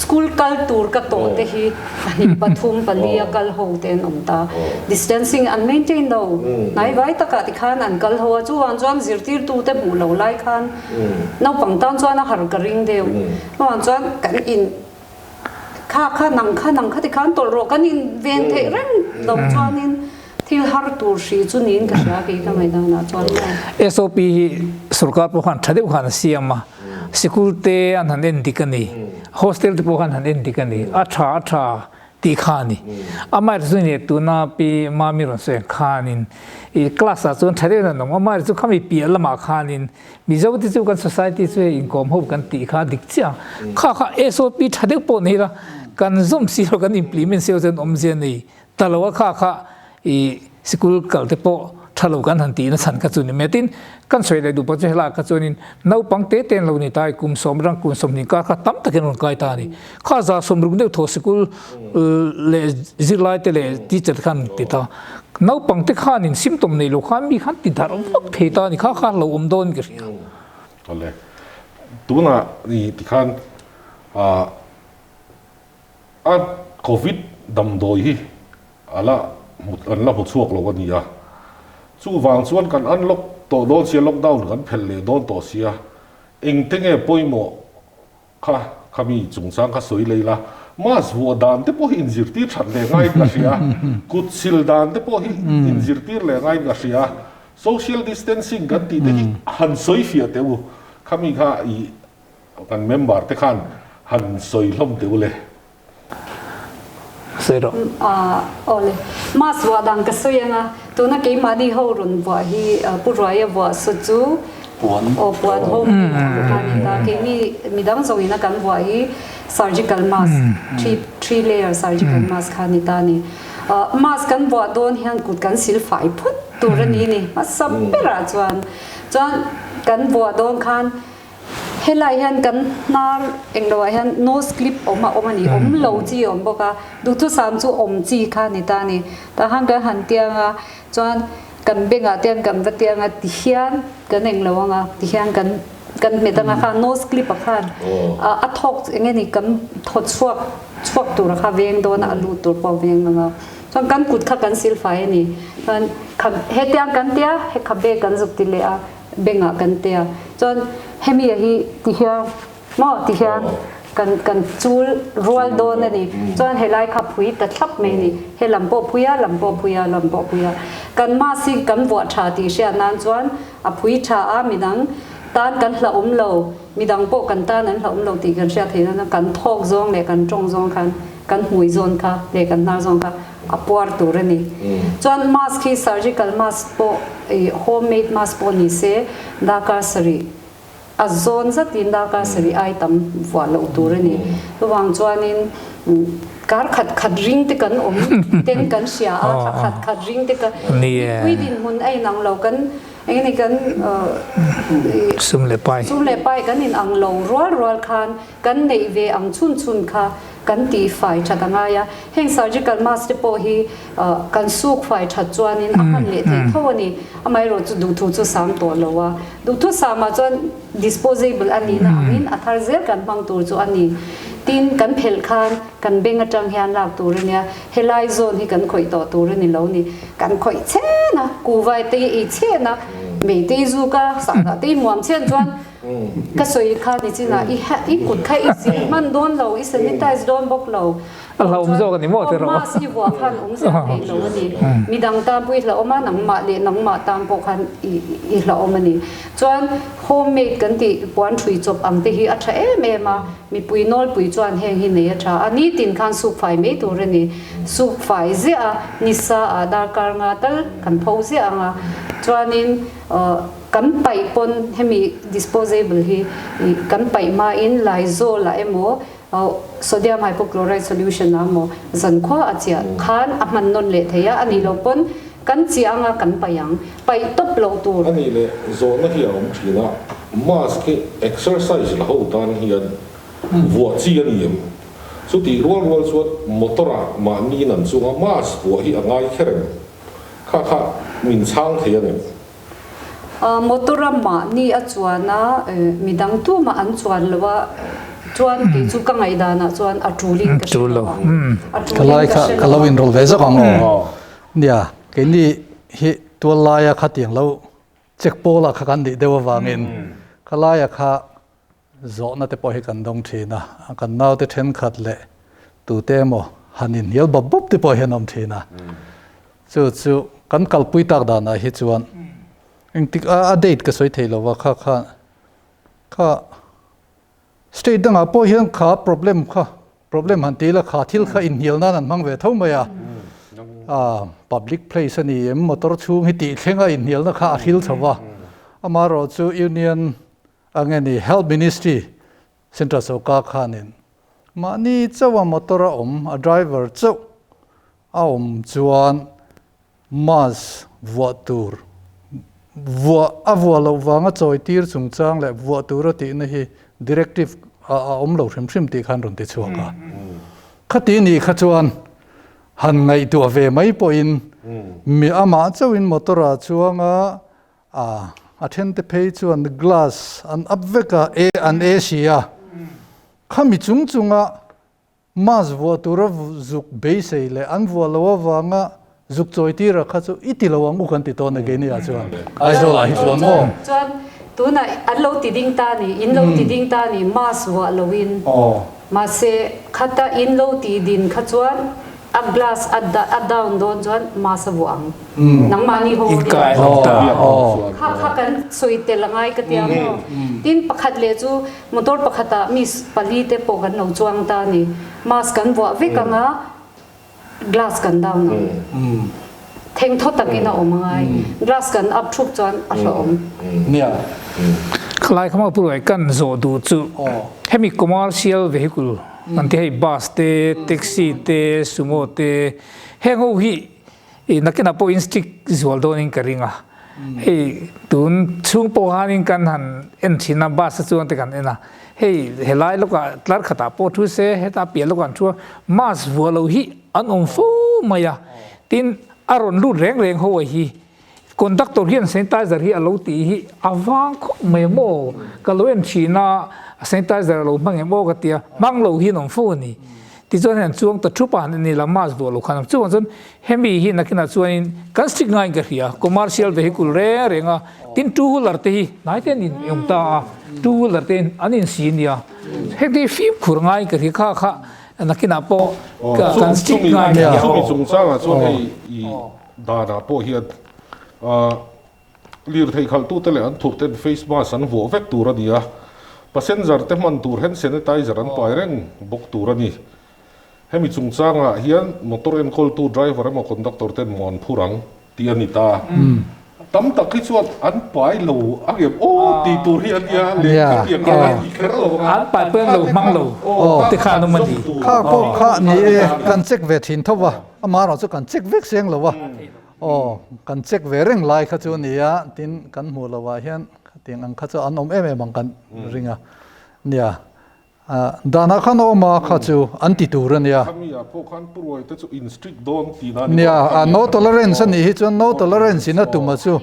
school kal tur ka tawh te hi pahnih pathum pali a kal ho te an awm ta distancing an maintain lo hnai vai takah tikhan an kal ho a chuvang chuan zirtirtu te hmuh lo lai khan naupang tan chuan a har ka ring deuh chuvang chuan kan in Kha kha nang kha nang kha tikhan tawlh rawh kan in ven theih reng lo chuanin thil har tur hri chu niin ka hria kei ka ngaihdanah chuan maw. SOP hi sorkar pawh khan tha deuh khan a siam a, sikul te an han en dik a ni, hostel te pawh khan han en dik a ni, a tha a tha tih kha a ni. Amaherawhchu chu ni tuna pi Mami rawn sawi ang khanin i class ah chuan tha deuhin an awm, amaherawhchu chu khami piah lamah khanin Mizo te chu kan society chu hei inkawm ho kan tih kha dik chiah a, kha kha SOP tha deuh pawh nei la, kan zawm si lo kan implement si lo chuan awmzia nei ta lo a, kha kha i sikul kal te pawh tha lo kan han tih na chhan kha chu ni mai a. Tin, kan sawi leh duh pawh chu helaiah kha chuanin naupang te te an lo ni ta a, kum sawm rang kum 20 kar kha tam takin an rawn kai ta a ni. Kha za 60 deuh thaw sikul leh zirlai te leh teacher te khan an ti ta. Naupang te khanin symptom nei lo khan mi khan ti darh vak thei ta a ni kha kha lo awm dawn ka hria. Awle. Tunah i ti khan a covid damdawi hi a la an la hmu chhuak lo a ni a. Chuvang chuan kan unlock tawh dawn sia lockdown kan phelh leh dawn tawh sia engte nge pawimawh Kha, khami chungchang kha sawi lei la, mask vuah dan te pawh hi inzirtir that leh ngaiin ka hria, kut sil dan te pawh hi inzirtir leh ngaiin ka hria, social distancing kan tih te hi han sawi fiah teh u, khami kha i kan member te khan han sawi hlawm teh u le. Sawi rawh. Aw le, mask vuah dan ka sawi ang a, tuna keimahni ho rawn vuah hi Pu Ruaia vuah saw chu Puan. Aw puan home made ang kha a ni ta, keini midang zawngin a kan vuah hi surgical mask, three layer surgical mask kha a ni ta a ni. Mask kan vuah dawn hian kut kan sil fai phawt tur a ni ni, hmasa berah chuan, chuan kan vuah dawn khan Helai hian kan hnar englo ah hian nose clip awm a awm a ni, awm lo chi a awm bawk a, duhthusam chu awm chi kha a ni ta a ni. Tah khan kan han tiang a, chuan kan bengah te hian kan va tiang a, tihian kan englo ang a, tihian kan kan hmet ang a kha nose clip ah khan a thawk eng nge ni kan thaw chhuak chhuak tur a kha veng dawn a, a lut tur pawh a veng ang a, chuan kan kut kha kan silfai a ni, chuan kha hetiang kan tia he khabe kan zuk ti leh a. Bengah kan tia chuan hemi a hi ti hian maw ti hian kan kan chul rual dawn a ni chuan helai kha phui ta thlap mai a ni he lam pawh phui a lam pawh phui a lam pawh phui a kan mask hi kan vuah tha tih hriat nan chuan a phui tha a midang tan kan hlauhawm lo midang pawh kan tan an hlauhawm lo tih kan hriat theih nan kan thawk zawng leh kan tawng zawng khan kan hmui zawn kha leh kan hnar zawn kha a puar tur a ni. Chuan mask hi surgical mask pawh ih home made mask pawh ni se darkar sarih a zawn zatin darkar sarih ai tam vuah loh tur a ni. Chuvang chuanin kar khat khat ring te kan awm ten kan hria a, thla khat khat ring te kan mipui dinhmun a inang lo kan eng nge kan ih sum leh pai sum leh pai kan inang lo rual rual khan kan neih ve ang chhun chhun kha kan tih fai that a ngai a, heng surgical mask te pawh hi kan suk fai that chuanin a hman leh theih tho a ni, amaherawh chu duhthu chu sam tawh lo a, duhthu samah chuan disposable a nihna angin a thar zel kan hmang tur chu a ni. Tin, kan phelh khan kan beng atang hian lak tur a nia, helai zawn hi kan khawih tawh tur a ni lo ni, kan khawih chen a, kuhvai te ei chen a, mei te i zuk a, sahdah te i muam chen chuan. Ka sawi kha ni chinah i i kut kha i zil hman dawn lo, i sanitize dawn bawk lo. A hlauhawm zawk a ni maw tiraw? Mask i vuah khan awmzia a theih lo a ni. Midang tan pawh i hlauhawm a, nangmah leh nangmah tan pawh khan i i hlauhawm a ni. Chuan home made kan tih puan ṭhui chawp ang te hi a ṭha em em a, mipui nawlpui chuan heng hi nei a ṭha a, nitin khan suk fai mai tur a ni. Suk fai ziah a, nisa ah darkar nga tal kan pho ziah ang a, chuanin Kan paih pawn hemi disposable hi kan paih hmain Lysol ah emaw sodium hypochlorite solution ah emaw zankhua a chiah khan a hman nawn leh thei a, a nih loh pawn kan chiah anga kan paih ang. Paih tawp loh tur. A nih leh zawhna hi a awm thin a, mask hi exercise la ho tan hian vuah chi a ni em? Chutih rual rual chuan motor ah mahni nan chunga mask vuah hi a ngai kher em? Kha kha min chhang thei a ngem? Motor a mahni a chuan a, midang tumah an chuan lo a, chuan kei chu ka ngaihdanah chuan a tulin ka hre lo ang. A Ka lai tulin ka kha hre ka lo lo ang. inrawlh ve zawk ang aw. Nia, keini hi tual laia khatiang lo check pawlah kha kan nih deuh avangin ka laia kha Zawhna te pawh hi kan dawng thin a, kan naute thenkhat leh tute emaw han inhnial bawp bawp te pawh hi an awm thin a. Chu chu kan kalpui tak danah hi chuan engtik a a date ka sawi thei lo va kha kha kha state dangah pawh hian kha problem kha problem han ti ila kha thil kha inhnial nan an hmang ve tho mai a. Public place a ni em motor chhung hi tih thlenga inhnialna kha a hril chho va. Amaherawhchu union A nge ni Health Ministry Central Sawrkar khanin mahni chauha motor a awm, a driver chauh a awm chuan mask vuah tur, vuah a vuah loh vanga chawi tir chungchang leh vuah tur a tihna hi directive a awm lo hrim hrim tih khan rawn ti chhuak a. Khati nih kha chuan han ngaihtuah ve mai pawhin mi amah chauhin motor ah chuanga A, a then te phei chuan glass an up vek a, e an AC a. Khami chung chunga mask vuah tura zuk beisei leh an vuah loh avanga zuk chawi tira kha chu i ti lo ang u kan ti tawn e keini ah chuan. Aizawl ah hi chuan maw? Chuan tunah an lo ti ding ta ni, in lo ti ding ta ni mask vuah loin. Mahse khata in lo ti din kha chuan A glass a a down dawn chuan mask a vuah ang. Nangmahni ho Inkai hlawm ta. Kha kha kan sawi tel a ngai ka tia maw. Tin pakhat leh chu motor pakhatah mi pali te pawh kan lo chuang ta a ni. Mask kan vuah vek ang a, glass kan down ang. Thengthaw takin a awm a ngai. Glass kan up thup chuan a hlawhawm. Nia. Khalai kha maw Pu Ruai kan zawh duh chu hemi commercial vehicle An ti hei bus te, taxi te, sumo te heng ho hi nakinah pawh in strict zual dawnin ka ring a. Hei tun chhung pawh khanin kan han en thin a bus a chuan te kan en a. Hei helai lawkah tlar khatah pawh thu se heta piah lawkah an thu a, mask vuah lo hi an awm fo mai a. Tin a rawn lut reng reng ho hi Conductor hian sanitizer hi a lo tih hi a vang khawp mai maw? Ka lo en thin a, sanitizer a lo hmang em aw ka ti a, hmang lo hi an awm fo a ni. Tichuan hei an chuang ta thup a, han en ila mask vuah lo khan a awm. Chuvang chuan hemi hi nakinah chuanin kan stick ngaiin ka hria, commercial vehicle reng reng a, tin two wheeler te hi hnai te an in awm ta a, two wheeler te an insi a nia. Heng te hi fimkhur ngaiin ka hria, kha kha nakinah pawh kan stick ngaiin ka hria. Chumi chungchangah chuan hei i Danah pawh hian lirthei khalhtute leh an thurten face mask an vuah vek tur a ni a, passenger te hman tur hand sanitizer an pai reng bawk tur a ni. Hemi chungchangah hian motor enkawltu driver emaw conductor ten maw an phur ang tih a ni ta. Tam tak hi chuan an pai lo a ngem aw tih tur hi a nia, lehkha piang kher a ni kher lo ang a. An pai pawh an lo hmang lo ti khan awm a ni. Kha pawh kha ni e, kan check ve thin tho va. Amaherawh chu kan check vek seng lo a, aw kan check ve reng lai kha chu a ni a, tin kan hmuh loh ah hian khatiang ang kha chu an awm em em ang kan ring a, nia danah khan a awm a kha chu an ti tur a nia. Khami ah pawh khan Pu Ruai te chu in strict dawn tihna a ni Nia, no tolerance a nih hi chuan no tolerance in a tum a chu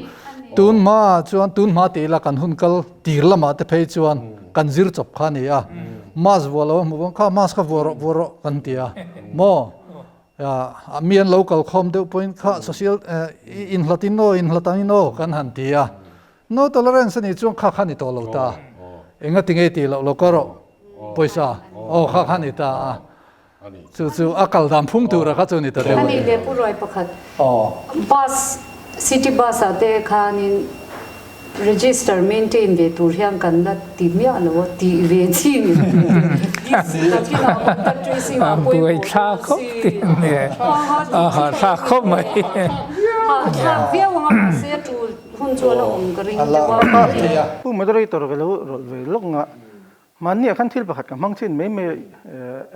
tun hma ah chuan tun hma tih ila kan hun kal tir lamah te phei chuan kan zir chawp kha a ni a, mask vuah lo a hmuh pawn kha mask kha vuah rawh vuah rawh kan ti a maw. Mi an lo kal khawm deuh pawhin kha social inhlat in aw inhlat ang in aw kan han ti a, no tolerance a nih chuan kha kha ni tawh lo ta. Enga tinge tih loh lo ka rawh pawisa aw kha kha ni ta a. Chu chu a kal dan phung tura kha chu ni ta deuh a ni. A nih leh Pu Ruai pakhat bus city bus ah te khanin register maintain ve tur hian kan la ti miah lo a tih ve chi ni lo ve te ti nakinah contact tracing ah pawimawh dawn si a hahthlak khawp mai hahthlak viau anga mahse a tul hun chu a la awm ka ring deuh a. Pu moderator ka lo rawlh ve lawk nga Mahni ah khan thil pakhat ka hmang chin mai mai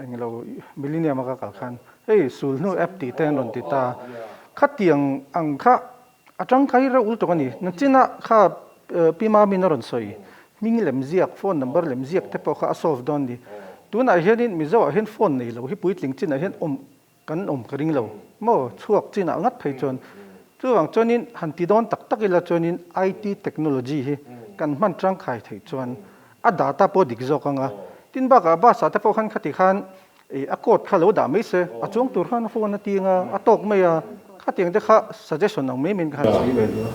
englo Millennium a ka kal khan hei sulhnu app tih te an rawn ti ta. Khatiang ang kha a tangkai reuh lutuk a ni. Nachina kha Pi Mamin a rawn sawi hming lem ziak, phone number lem ziak te pawh kha a solve dawn a ni. Tunah hianin Mizo ah hian phone nei lo hi puitling chinah hian awm Kan awm ka ring lo maw? Chhuak chinah ngat phei chuan. Chuvang chuanin han ti dawn tak tak ila chuanin IT technology hi kan hman tangkai theih chuan a data pawh dik zawk ang a. Tin bakah bus ah te pawh khan khati khan a code kha lo dah mai se, a chuang tur khan a phone a ti ang a, a tawk mai a. Khatiang te kha suggestion ang mai mai in ka han sawi ve duh a.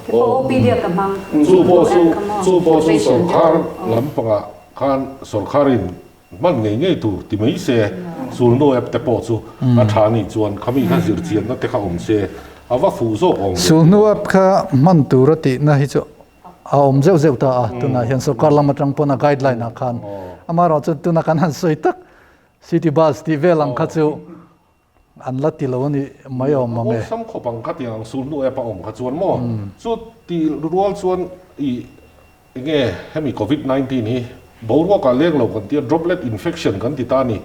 Chu pawh chu chu pawh chu sorkar lampangah khan sorkarin Hman ngei ngei tur ti mai se, sulhnu app te pawh chu a tha nih chuan khami kha zirchianna te kha awm se, a va fuh zawk awm ve. Sulhnu app kha hman tur a tihna hi chu a awm zeuh zeuh ta a, tunah hian sorkar lam atang pawn a guideline ah khan amaherawhchu tuna kan han sawi tak city bus tih vel ang kha chu an la ti lo a nih mai awm ang e. Awlsam khawp ang kha tiang ang sulhnu app a awm kha chuan maw? Chu ti rual chuan i enge hemi covid 19 hi boruak ah leng lo kan tia droplet infection kan ti ta a ni.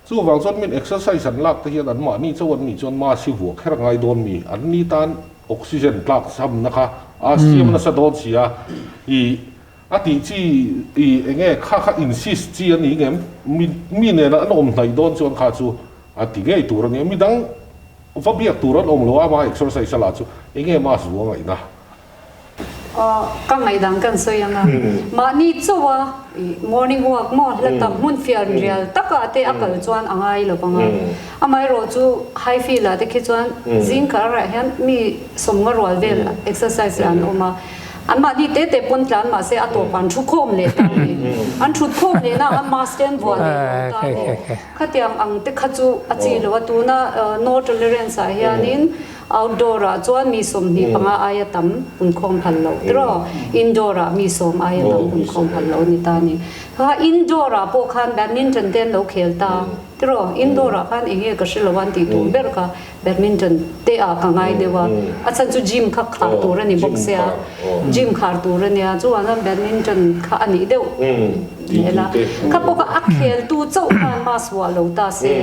Chuvang chuan min exercise an lak te hian an mahni chauh an nih chuan mask hi vuah kher a ngai dawn mi? An ni tan oxygen tlak chhamna kha a siam nasa dawn si a i A tih chi i enge kha kha insist chi a ni ngem? Mi mi nena an awm hnaih dawn chuan kha chu a ti ngei tur a nia. Mi dang va biak tur an awm lo a, ama exercise a lah chu enge mask vuah ngaihna? Ka ngaihdan kan sawi ang a, mahni chauh a i morning walk maw hla tak hmun fian rial takah te a kal chuan a ngai lo vang a. Amaherawh chu high field ah te khi chuan zing karah hian mi sawmnga rual vel exercise lah an awm a. Anmahni te te pawn tlan mahse a tawp an thu khawm leh ta a ni. An thut khawm leh na a mask te an vuah leh lo ta a ni. Khatiang ang te kha chu a chi lo a, tuna no tolerance ah hianin outdoor ah chuan mi 25 aia tam punkhawm phal loh tiraw, indoor ah mi sawm aia tam punkhawm phal loh a ni ta a ni. Kha indoor ah pawh khan badminton te an lo khel ta tiraw, indoor ah khan eng nge ka hre lo a an tih tur ber kha. Badminton te ah ka ngai deuh a, a chhan chu gym kha khar tur a ni bawk sia, gym khar tur a nia, chuan badminton kha a nih deuh hmel a, kha pawh kha a khel tu chauh khan mask vuah lo ta se,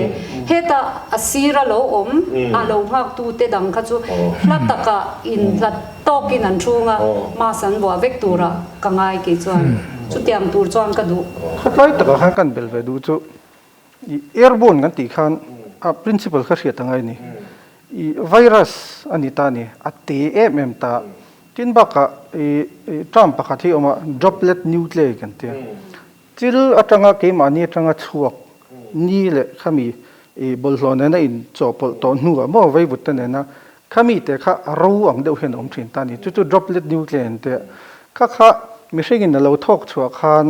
hetah a sir a lo awm a lo nghak tu te dang kha chu hla takah in hlat tawkin an thung a, mask an vuah vek turah ka ngai kei chuan chutiang tur chuan ka duh. Khatlai takah khan kan bel ve duh chu I airborne kan tih khan a principle kha hriat a ngai a ni. I virus a ni ta a ni, a te em em ta. Tin bakah i term pakhat hi a awm a, droplet nuclei kan ti a. Thil atanga keimahni atanga chhuak ni leh khami i bawlhhlawh nena inchawhpawlh tawh hnuah maw vaivut te nena khami te kha a ro ang deuh hian a awm thin ta a ni. Chu chu droplet nuclei an ti a. Kha kha mihringin a lo thawk chhuah khan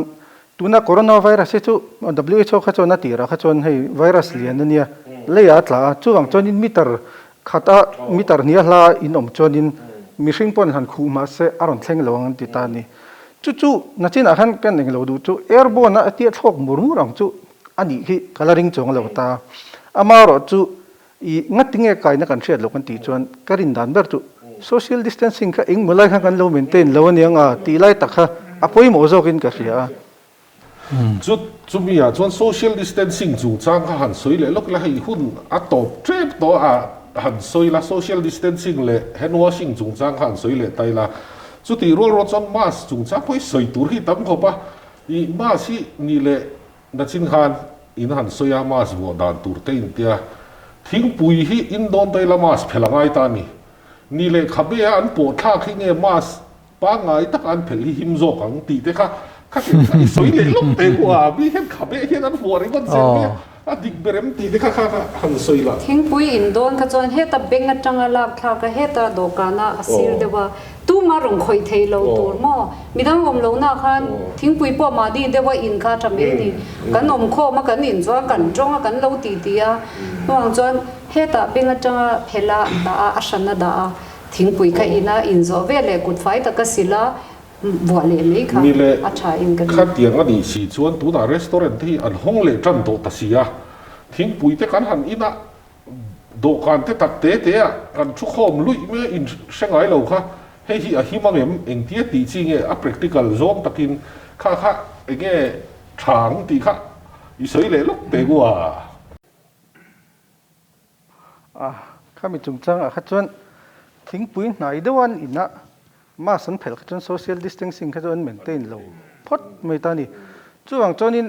Tuna coronavirus hi chu WHO kha chuan a tirah kha chuan hei virus lian a nia, leiah a tla a, chuvang chuanin meter khat a meter hnih a hla in awm chuanin mihring pawhin han khuh mah se a rawn thleng lo ang an ti ta a ni. Chu chu nachinah khan kan englo duh chu airborne a tia thlawk mur mur ang chu a nih hi ka la ring chuang lo ta. Amaherawh chu I ngati nge kaina kan hriat loh kan tih chuan ka rin dan ber chu social distancing kha engmaw lai khan kan lo maintain lo aniang a tih lai tak kha a pawimawh zawkin ka hria a. Chu chumi ah chuan social distancing chungchang kha han sawi leh lawk ila hei hun a tawp tep tawh a han sawi la social distancing leh hand washing chungchang kha han sawi leh ta ila chutih rual rual chuan mask chungchang pawh hi sawi tur hi tam khawp a i mask hi nih leh Nachin khan in han sawi a mask vuah dan tur te in tia thingpui hi in dawn ta ila mask phelh a ngai ta a ni. Ni leh khabe a an pawh thlak hi nge mask pangngai taka an phelh hi him zawk ang tih te kha kha kei kha i sawi leh lawk te kua mi hian khabe hian an vuah ringawt zel mai a. A dik ber em tih te kha kha kha han sawi la. Thingpui in dawn kha chuan heta beng atanga lak thlak a, heta dawhkana a sir deuh a, tuma rawn khawih thei lo tur maw? Midang awm lo na khan thingpui pawh mahni deuha in kha a tha mai a ni. Kan awm khawm a, kan in chuan kan tawng a, kan lo ti ti a. Chuvang chuan hetah beng atanga phela dah a, a hran a dah a, thingpui kha in a, in zawh vel leh kut fai taka sil a, Buah leh mai kha a tha in ka ring. Khatiang a nih si chuan tunah restaurant te hi an hawng leh tan tawh ta si a, thingpui te kan han in a, dawhkan te tak te te ah kan thu khawm luih mai a in hre ngai lo kha, hei hi a him ang em, engtia tih chi nge a practical zawng takin kha kha enge tha ang tih kha i sawi leh lawk teh ngua. A, khami chungchangah kha chuan thingpui hnai deuh an in a, mask an phelh kha chuan social distancing kha chu an maintain lo phawt mai ta a ni. Chuvang chuanin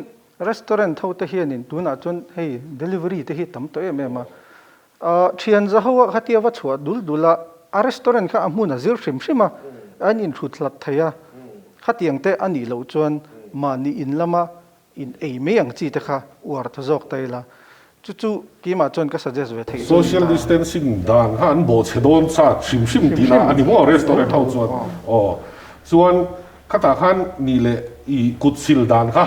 restaurant ho te hianin tunah chuan hei delivery te hi tam tawh em em a, ah thian za ho ah khatia va chhuah dul dul a, a restaurant kha a hmun a zir hrim hrim a, an inhrut hlat thei a, khatiang te a nih loh chuan mahni in lama In ei mai ang chi te kha uar ta zawk ta ila, chu chu keimah chuan ka suggest ve theih chuan Social distancing dan kha an bawh chhe dawn chak hrim hrim tih lah a ni maw restaurant ho chuan aw chuan khatah khan ni leh i kut sil dan kha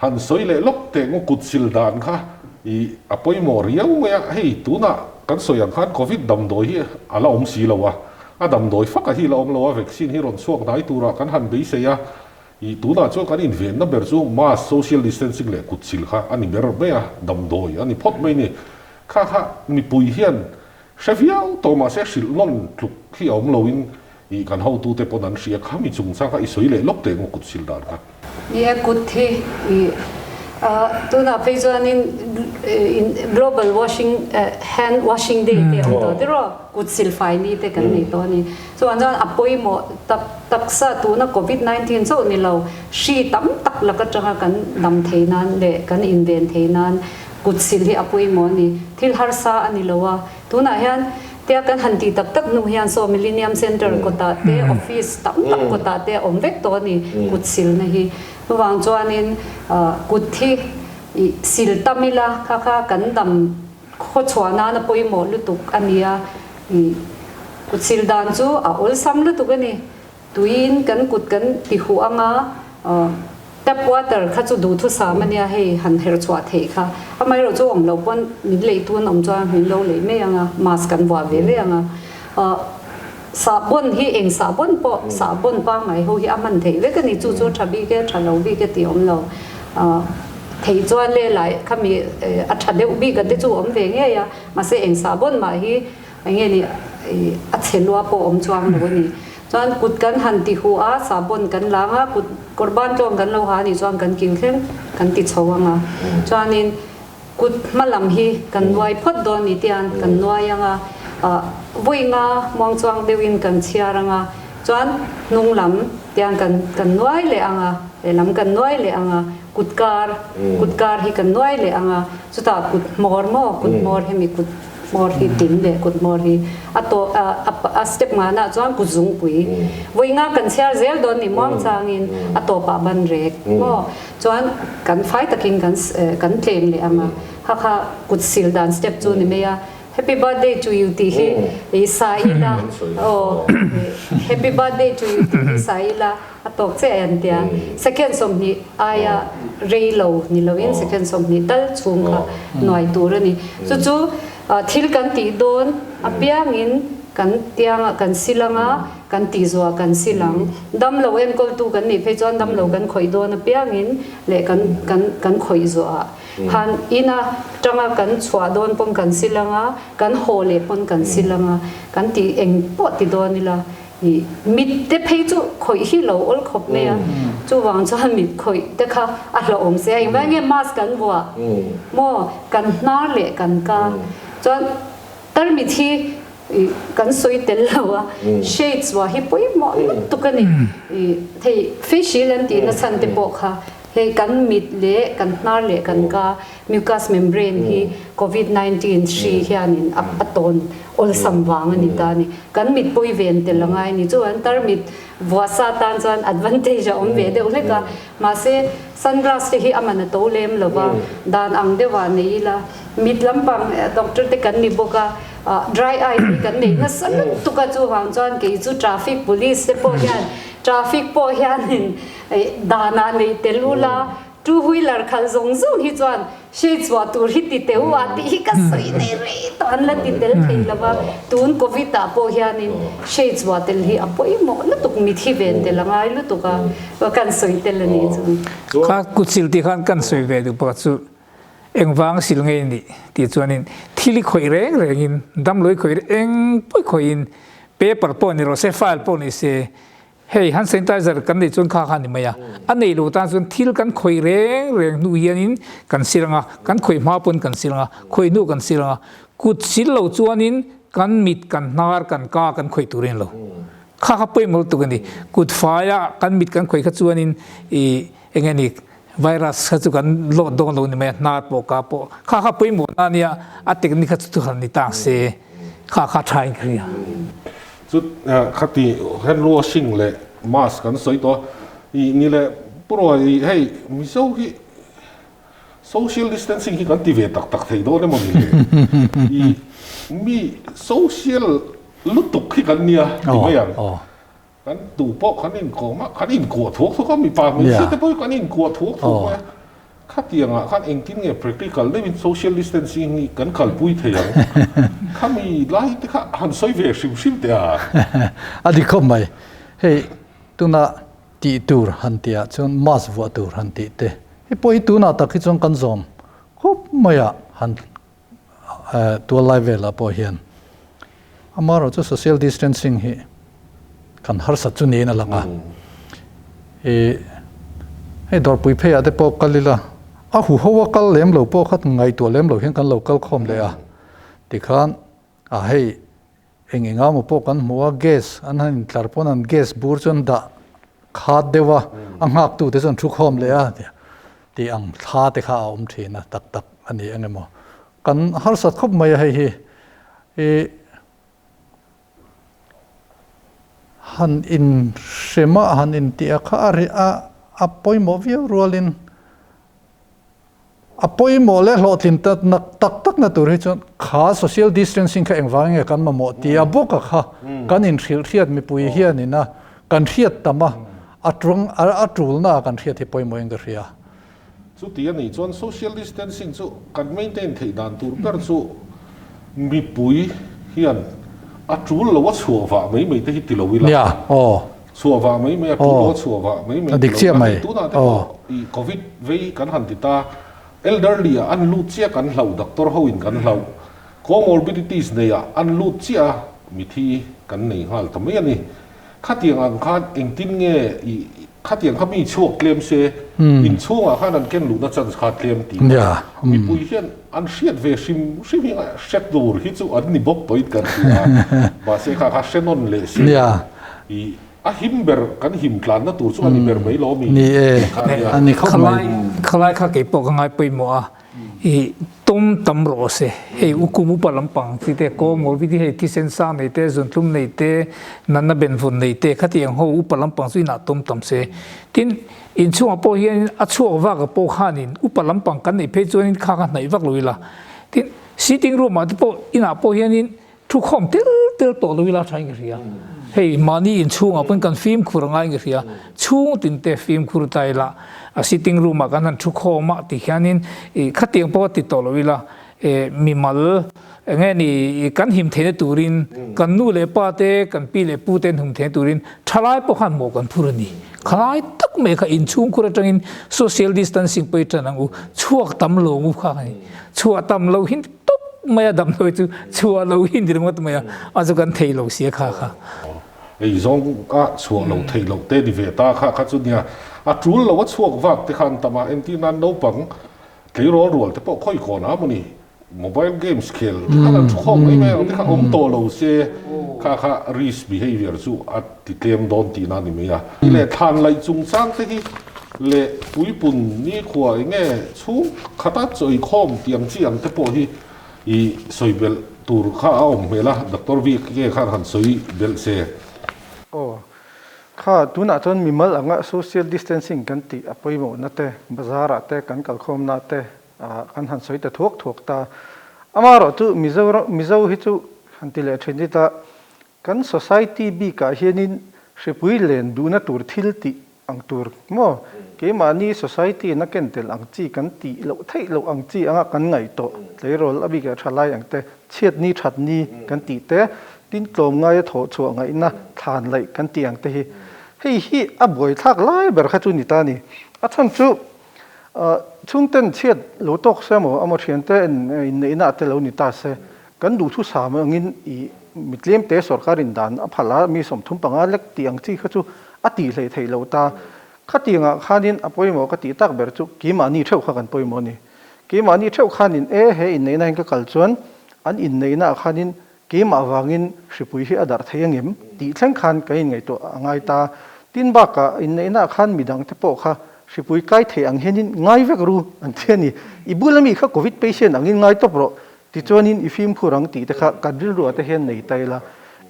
han sawi leh lawk teh ngawt kut sil dan kha i a pawimawh riau mai a hei tunah kan sawi ang khan covid damdawi hi a la awm si lo a a damdawi fak a hi la awm lo a vaccine hi rawn chhuak hnai turah kan han beisei a. I tunah chuan kan invenna ber chu mask, social distancing leh kutsil kha a ni ber mai a, damdawi a ni phawt mai ni. Kha kha mipui hian hre viau tawh mahse hrilh nawn tluk hi a awm loin i kan hotute pawn an hria kha mi chungchang kha i sawi leh lawk teh maw kutsil dan kha. Ni e, kut hi i tunah phei chuanin global washing hand washing day te a awm tawh tiraw, kut silfai ni te kan nei tawh a ni. Chuan chuan a pawimawh tak taksa tuna covid 19 chauh ni lo, hri tam tak lak atanga kan dam thei nan leh kan inven thei nan kut sil hi a pawimawh a ni. Thil harsa a ni lo a, tunah hian tia kan han tih tak tak hnu hian saw Millennium Centre kawtah te office tam tak kawtah te a awm vek tawh a ni kut silna hi. Chuvang chuanin kut hi sil tam ila kha kha kan dam Khawchhuah nana pawimawh lutuk a ni a, kut sil dan chu a awlsam lutuk a ni. Tuiin kan kut kan ti huh ang a, tap water kha chu duhthusam a nia hei han her chhuah theih kha. Amaherawh chu awm loh pawn min lei tun awm chuan min lo lei mai ang a, mask kan vuah ve ve ang a. Sahbawn hi eng sahbawn pawh sahbawn pangngai ho hi a hman theih vek a ni, chu chu tha bik e, tha lo bik e tih awm lo. Thei chuan le lai khami a tha deuh bik a te chu awm ve ngei a, mahse eng sahbawn mah hi eng nge ni a chhe lua pawh awm chuang lo a ni. Chuan kut kan han ti huh a, sahbawn kan lang a, kut kawr ban tlawng kan lo ha a nih chuan kan kiu thleng kan ti chho ang a, chuanin Kut hma lam hi kan nuai phawt dawn ni tian kan nuai ang a, vawi nga muang chuang deuhin kan chhiar ang a, chuan hnung lam tiang kan kan nuai leh ang a, lehlam kan nuai leh ang a, kut kar kut kar hi kan nuai leh ang a, chutah kut hmawr maw kut hmawr hemi kut hmawr hi tin leh kut hmawr hi a tawh a step nganah chuan kut zungpui vawi nga kan chhiar zel dawn ni muang changin a tawpah ban rek maw. Chuan kan fai takin kan kan tlem leh ang a, kha kha kut sil dan step chu ni mai a, Happy birthday to you tih hi i sa ila aw Happy birthday to you tih hi sa ila a tawk chiah an tia, second 20 aia rei lo ni loin second 20 tal chhung kha nuai tur a ni. Chu chu thil kan tih dawn apiangin kan tiangah kan sil ang a, Kan tih zuah kan sil ang. Damlo enkawltu kan nih phei chuan damlo kan khawih dawn apiangin leh kan kan kan khawih zuah khan ina tanga kan chhuah dawn pawn kan sil ang a, kan haw leh pawn kan sil ang a, kan tih eng pawh ti dawn ila ih mit te phei chu khawih hi lo awl khawp mai a, chuvang chuan mit khawih te kha a hlauhawm se a, engvai nge mask kan vuah maw kan hnar leh kan ka chuan tarmit hi Kan sawi tel lo a, shades vah hi pawimawh lutuk a ni. Hei face shield an tihna chhan te pawh kha hei kan mit leh kan hnar leh kan ka mucous membrane hi covid 19 hri hianin a tawn awlsam vang a ni ta a ni. Kan mit pawi ven tel a ngai a ni. Chuan tarmit Vuah sa tan chuan advantage a awm ve deuh hlek a, mahse sunglass te hi a man a to lem lo va, dan ang deuhah nei ila mit lampang doctor te kan ni bawk a, dry eye hi kan nei nasa lutuk a, chuvang chuan kei chu traffic police te pawh hian traffic pawh hianin danah nei tel ula Two wheeler khalh zawng zawng hi chuan hre chhuah tur hi ti teu a tih hi ka sawi nei rei tawh an la ti tel thei lo va, tun covid ah pawh hianin hre chhuah tel hi a pawimawh lutuk mithi ven tel a ngai lutuk a kan sawi tel a nih chu. Kha kutsil tih khan kan sawi ve duh pakhat chu engvang sil nge nih tih chuanin thil i khawih reng rengin damlo i khawih eng pawi khawihin paper pawh ni rawh se file pawh ni se Hei hand sanitizer kan neih chuan kha kha a ni mai a, a neih loh tan chuan thil kan khawih reng reng hnu hianin kan sil ang a, kan khawih hma pawn kan sil ang a, khawih hnu kan sil ang a, kut sil lo chuanin kan mit, kan hnar, kan ka kan khawih tur a ni lo. Kha kha pawimawh lutuk a ni. Kut faia kan mit kan khawih kha chuanin ih eng nge ni virus kha chu kan lawt dawn lo ni mai a, hnar pawh ka pawh kha kha pawimawh na a nia, a technique kha chu thu han ni ta se kha kha tha in ka hria. Chu khati hand washing leh mask kan sawi tawh a, ih ni leh pawh ih hei Mizo hi social distancing hi kan ti ve tak tak thei dawn emaw ni le? Ih mi social lutuk hi kan nia ti mai ang. Kan tu pawh kan inkawm a, kan inkuah thuak thuak a, mipa hmeichhia te pawh hi kan inkuah thuak thuak mai a. Khatiangah khan engtin nge practical deuhin social distancing hi kan kalpui thei ang? Khami lai te kha han sawi ve hrim hrim teh a. A dik khawp mai. Hei tuna tih tur han tihah chuan mask vuah tur han tih te hi pawh hi tunah tak hi chuan kan zawm khawp mai a han tual lai velah pawh hian amaherawh chu social distancing hi kan harsat chu niin a lang a. Ih hei dawrpui pheiah te pawh kal ila a huho a kal lem lo pawh kha ngaihtuah lem lo hian kan lo kal khawm leh a tikhan a hei eng eng emaw pawh kan hmu a gas an han intlar pawn an gas bur chu an dah khat deuh a a nghak tu te chuan thu khawm leh a tih ang thla te kha a awm thin a tak tak a ni eng emaw kan harsat khawp mai a hei hi ih han in hrem a han in tih a kha a ri a a pawimawh viau rualin A pawimawh leh hlawhtlin tak tak na tur hi chuan kha social distancing kha engvang nge kan mamawh tih a bawk a kha kan inhrilh hriat mipui hianin a kan hriat tam a, a tung a tulna a kan hriat hi pawimawh in ka hria. Chuti a nih chuan social distancing chu kan maintain theih dan tur ber chu mipui hian a tul lo a chhuah vah mai mai te hi ti lo ila. Nia, aw. Chhuah vah mai mai a tul lo a chhuah vah mai mai ti lo ila. Tunah te pawh i covid vei kan han ti ta, elderly ah an lut chiah kan hlauh, doctor ho in kan hlauh, comorbidities nei ah an lut chiah a, mithi kan nei nghal ta mai a ni. Khatiang ang khan engtin nge i khatiang kha mi chhuak tlem se, inchhungah khan an ken luhna chance kha tlem tih a, mipui hian an hriat ve hrim hrim hi hre tur hi chu an ni bawk tawhin kan hria a, mahse kha kha hre nawn leh se i a him ber kan him tlanna tur chu a ni ber mai lo mi kha a nia. Khalai kha keipawh ka ngai pawimawh a. I tum tam rawh se. Hei u kum upa lampang chi te kawngmawl vi te hei thisen sang nei te zunthlum nei te natna benvawn nei te khatiang ho upa lampang chu inah tum tam se. Tin, inchhungah pawh hianin a chhuak vak a pawh khanin upa lampang kan neih phei chuanin kha kha hnaih vak lo ila. Tin, sitting room ah te pawh inah pawh hianin Thukhawm tel tel tawh lo ila thain ka hria. Hei mahni inchhungah pawn kan fimkhur a ngaiin ka hria. Chhung tin te fimkhur ta ila a sitting room ah kan han thukhawm a ti hianin ih khatiang pawh a ti tawh lo ila eh mimal eng nge ni kan him theihna turin kan nu leh pa te kan pi leh pu te an hum theihna turin thalai pawh khan mawh kan phur a ni. Khalai tak mai kha inchhungkhur atangin social distancing pawh i tan ang u chhuak tam lo ang u kha a ni. Chhuah tam lo hin tawp mai a damdawi chu chhuah lo hi ni ringawt mai a, a chu kan thei lo sia kha kha. Ei zawng a chhuah lo theih loh te ni ve ta kha kha chu nia, a tul lo a chhuak vak te khan tam a, entir nan naupang tleirawl rual te pawh khawi kawn a mawni mobile games khel te khan an thu khawm mai mai ang te kha awm tawh lo se kha kha risk behavior chu a ti tlem dawn tihna a ni mai a. Leh thlan laih chungchang te hi leh puipun nikhua eng nge chhung khata chawikhawm tih ang chi ang te pawh hi i sawi belh tur kha a awm hmel a, Doctor VK khan han sawi belh se. Aw. Kha tunah chuan mimal anga social distancing kan tih a pawimawhna te, bazar ah te, kan kalkhawmna te kan han sawi ta thuak thuak ta. Amaherawh chu Mizoram Mizo hi chu han ti leh thin ita kan society bikah hianin hripui len duhna tur thil tih ang tur maw? Keimahni society in a ken tel ang chi kan tih loh theih loh ang chi anga kan ngaih tawh tleirawl a bikah tha lai ang te, chhiat ni that ni kan tih te, tin tlawm ngaia thawh chhuah ngaihna thlan laih kan tih ang te hi. Hei hi a buaithlak lai ber kha chu ni ta a ni. A chhan chu chhungten chhiat lo tawk se maw amaw thiante inneihna te lo ni ta se kan duhthusam angin i mi tlemte sorkar in dan a phal a, mi 35 lek tih ang chi kha chu a tih hleih theih loh ta. Khatiangah khanin a pawimawh ka tih tak ber chu keimahni theuh kha kan pawimawh a ni. Keimahni theuh khanin e he inneihna hian ka kal chuan an inneihnaah khanin keimah vangin hripui hi a darh thei angem tih thleng khan kan inngaihtuah a ngai ta. Tin bakah inneihnaah khan midangte pawh kha hripui kai thei ang hianin ngai vek ru an ti a ni. I bula mi kha covid patient angin ngai tawp rawh Tichuanin i fimkhur ang tih te kha kan rilruah te hian nei ta ila.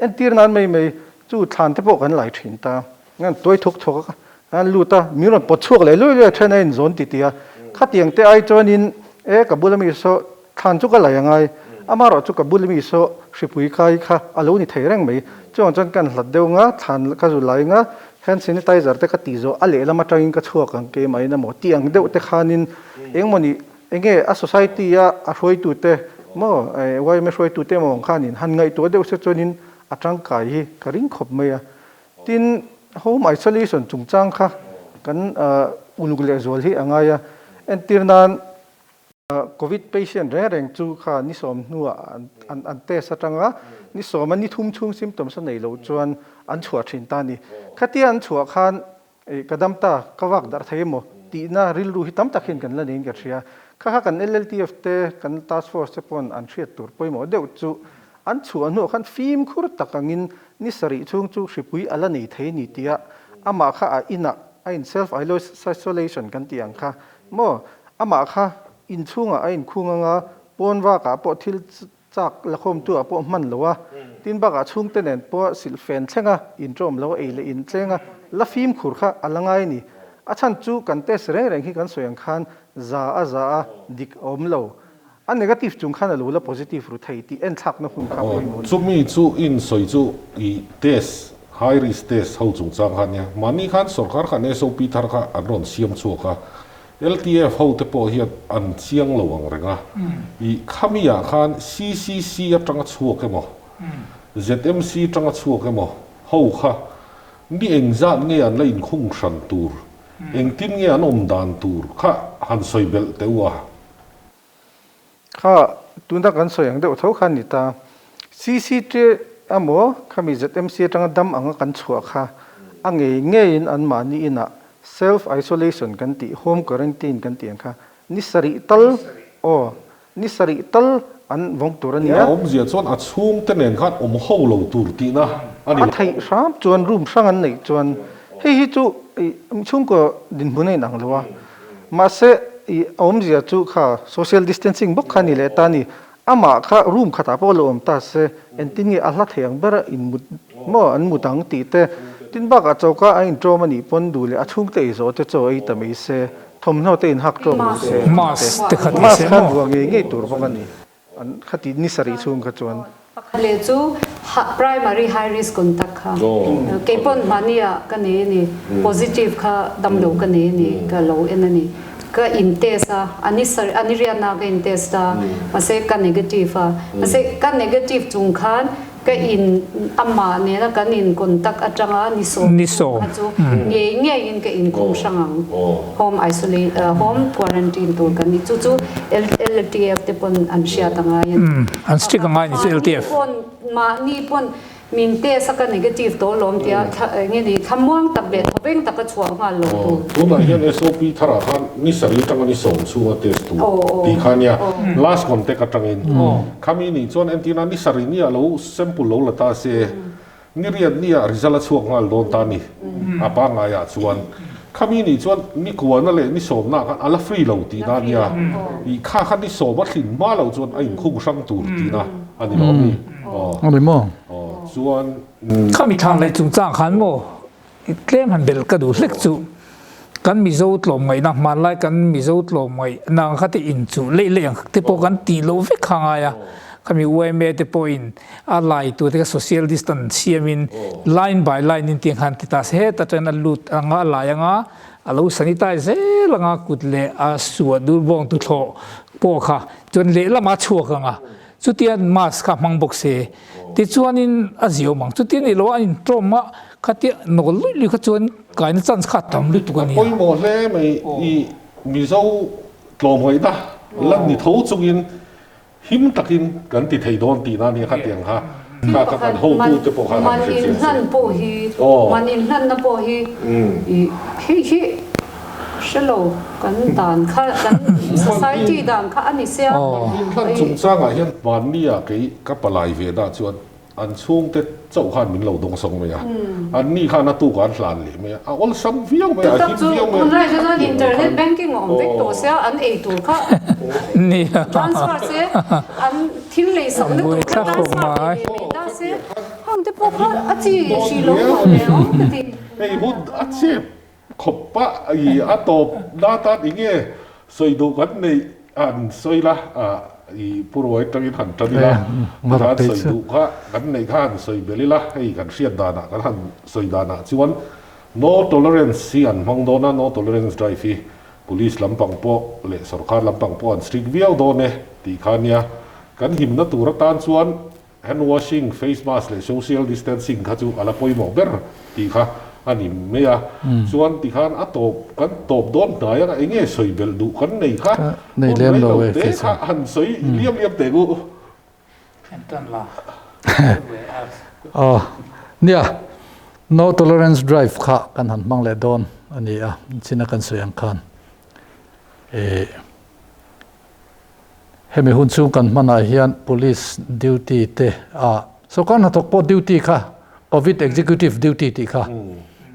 Entir nan mai mai chu thlan te pawh kan lai thin ta. Ngan tuai thuk thuk a an lut a, min rawn pawt chhuak leh luai luai a then a inzawn ti ti a. Khatiang te ai chuanin e ka bula mi saw thlan chu ka lai angai, amaherawh chu ka bula mi saw hripui kai kha a lo ni thei reng mai. Chuvang chuan kan hlat deuh nga, thlan ka zu lai nga, hand sanitizer te ka tih zawh a lehlam atangin ka chhuak ang keimah in emaw tih ang deuh te khanin engmawni Enge a society a a hruaitute maw yma hruaitute emaw ang khanin han ngaihtuah deuh se chuanin a tangkai hi ka ring khawp mai a. Tin, home isolation chungchang kha kan uluk lehzual hi a ngai a. Entir nan Covid patient reng reng chu kha ni sawm hnuah an test atanga ni sawma ni thum chhung symptoms a nei loh chuan an chhuah thin ta a ni. Khatia an chhuah khan Ih, ka dam ta, ka vak darh thei emaw tihna rilru hi tam tak hian kan la niin ka hria. Kha kha kan LLTF te, kan task force te pawn an hriat tur pawimawh deuh chu an chhuah hnuah khan fimkhur tak angin ni sarih chhung chu hripui a la nei thei ni tia amah kha a inah a in self isolation kan tih ang kha maw amah kha inchhungah a inkhung anga pawn vakah pawh thil Chak lakhawmtu ah pawh hman lo a, tin bakah chhungte nen pawh silhfen thleng a, intawm lo a ei leh in tleng a, la fimkhur kha a la ngai a ni. A chhan chu kan test reng reng hi kan sawi ang khan za a za a dik a awm lo. A negative chung khan a lo la positive ru thei tih enthlakna hun kha pawimawh a ni. Chumi chu in sawi chu i test, high risk test ho chungchang kha nia. Mahni khan sorkar khan SOP thar kha an rawn siam chhuak a, LTF ho te pawh hian an chiang lo ang reng a, i khami ah khan CCC atanga chhuak emaw, ZMC atanga chhuak emaw ho kha ni engzat nge an la inkhung hran tur, engtin nge an awm dan tur kha han sawi belh teh u a. Kha tuna kan sawi ang deuh tho kha a ni ta. CCT emaw khami ZMC atanga dam anga kan chhuah kha a ngei ngeiin anmahni inah self isolation kan tih, home quarantine kan tih ang kha ni sarih tal aw ni sarih tal an vawng tur a ni a. A awmzia chuan a chhungte nen khan awm ho lo tur tihna a ni lo. A theih hram chuan room hrang an neih chuan hei hi chu chhungkaw dinhmun a inang lo a. Mahse, i awmzia chu kha social distancing bawk kha ni leh ta ni. Amah kha room khatah pawh lo awm ta se, engtin nge a hla thei ang bera in mut maw an mut ang tih te. Tin bakah choka a inṭawm a nih pawn duh leh a chhungte ei zawh te chaw ei ta mai se, thawmhnaw te inhak ṭawm lo se tih te. Mask te kha ti se maw? Mask khan vuah ngei ngei tur bawk a ni. An khati ni sarih chhung kha chuan. Pakhat leh chu primary high risk contact kha keipawn hmani ah ka nei a ni, positive kha damlo ka nei a ni, ka lo en a ni. Ka in test a, a ni sarih a ni riatna ka in test a, mahse ka negative a, mahse ka negative chung khan Ka in amah nena kan in contact atanga ni sawm kha chu ngei ngeiin ka inkhung hrang ang. Home isolate home quarantine tur kan ni. Chu chu LTF te pawn an hriat a ngai a ni. An strict a ngai a ni chu LTF. Mahni pawn min test a ka negative tawh lawm tia enge ni thlamuang tak leh thawveng taka chhuah nghal lo tur. Tunah hian SOP tharah khan ni sarih atanga ni sawm chhunga test tur tih kha nia last contact atangin. Khami nih chuan entirna ni sarih nia lo sample lo la ta se, ni riat nia result a chhuak nghal dawn ta ni a pangaiah chuan khami nih chuan ni kuana leh ni sawmna khan a la free lo tihna nia ih kha kha ni sawm a thlin hma loh chuan a inkhung hrang tur tihna a ni lo mi? A ni maw? Aw chuan. Khami thang leh chungchang khan maw? tlem han belh ka duh hlek chu kan Mizo tlawmngaihna hmanlai kan Mizo tlawmngaihna ang kha te inchuh leih leih ang te pawh kan tih loh vek kha ngai a, khami yma te pawhin a lai tur te kha social distance siamin line by line in tiang khan ti ta se heta tangin a lut anga a lai anga a lo sanitize zel anga kut leh a suah dur bawng tuthlawh pawh kha chuan lehlamah a chhuak anga Chutian mask kha hmang bawk se, tichuanin a ziawm ang. Chuti anih loh a intawm a, khatia nawl luih luih kha chuan kaina chance kha a tam lutuk a nia. A pawimawh hle mai i Mizo tlawmngaihna lan ni tho chungin him takin kan ti thei dawn tihna a nia khatiang kha kha kha kan hotute pawh khan han hre chiang se. Man inhlan pawh hi, man inhlanna pawh hi i hei hi Hre lo, kan dan kha, kan society dan kha a ni sia. Inhlan chungchangah hian hmannia kei ka palai ve dah chuan an chhungte chauh khan min lo dawngsawng mai a, an ni khan a tukah an hlan leh mai a, a awlsam viau mai a, a him viau mai a. Tunlai chu chuan internet banking a awm vek tawh sia, an ei tur kha transfer se, an thil lei sakna tur kha transfer ve ve mai ta se, hang te pawh kha a chi hrih lo maw le awm ka ti. Hei hun a chep Khawp a i a tawp na tan eng nge sawi duh kan neih han sawi la a i pu Ruai tangin han tan ila tikhan sawi duh kha kan neih kha han sawi belh ila hei kan hriat danah kan han sawi danah chuan no tolerance hi an hmang dawn a no tolerance drive hi police lampang pawh leh sorkar lampang pawh an strict viau dawn e tih kha nia kan himna tur atan chuan Hand washing, face mask leh social distancing kha chu a la pawimawh ber tih kha a ni mai a. Chuan tikhan a tawp kan tawp dawn hnai a, eng nge sawi belh duh kan nei kha hun rei lo te kha han sawi liam liam teh u. Aw nia, no tolerance drive kha kan han hmang leh dawn a ni a, china kan sawi ang khan eh. Hemi hun chhung kan hmanah hian Police duty te a sawrkar hnathawk pawh duty kha Covid Executive duty tih kha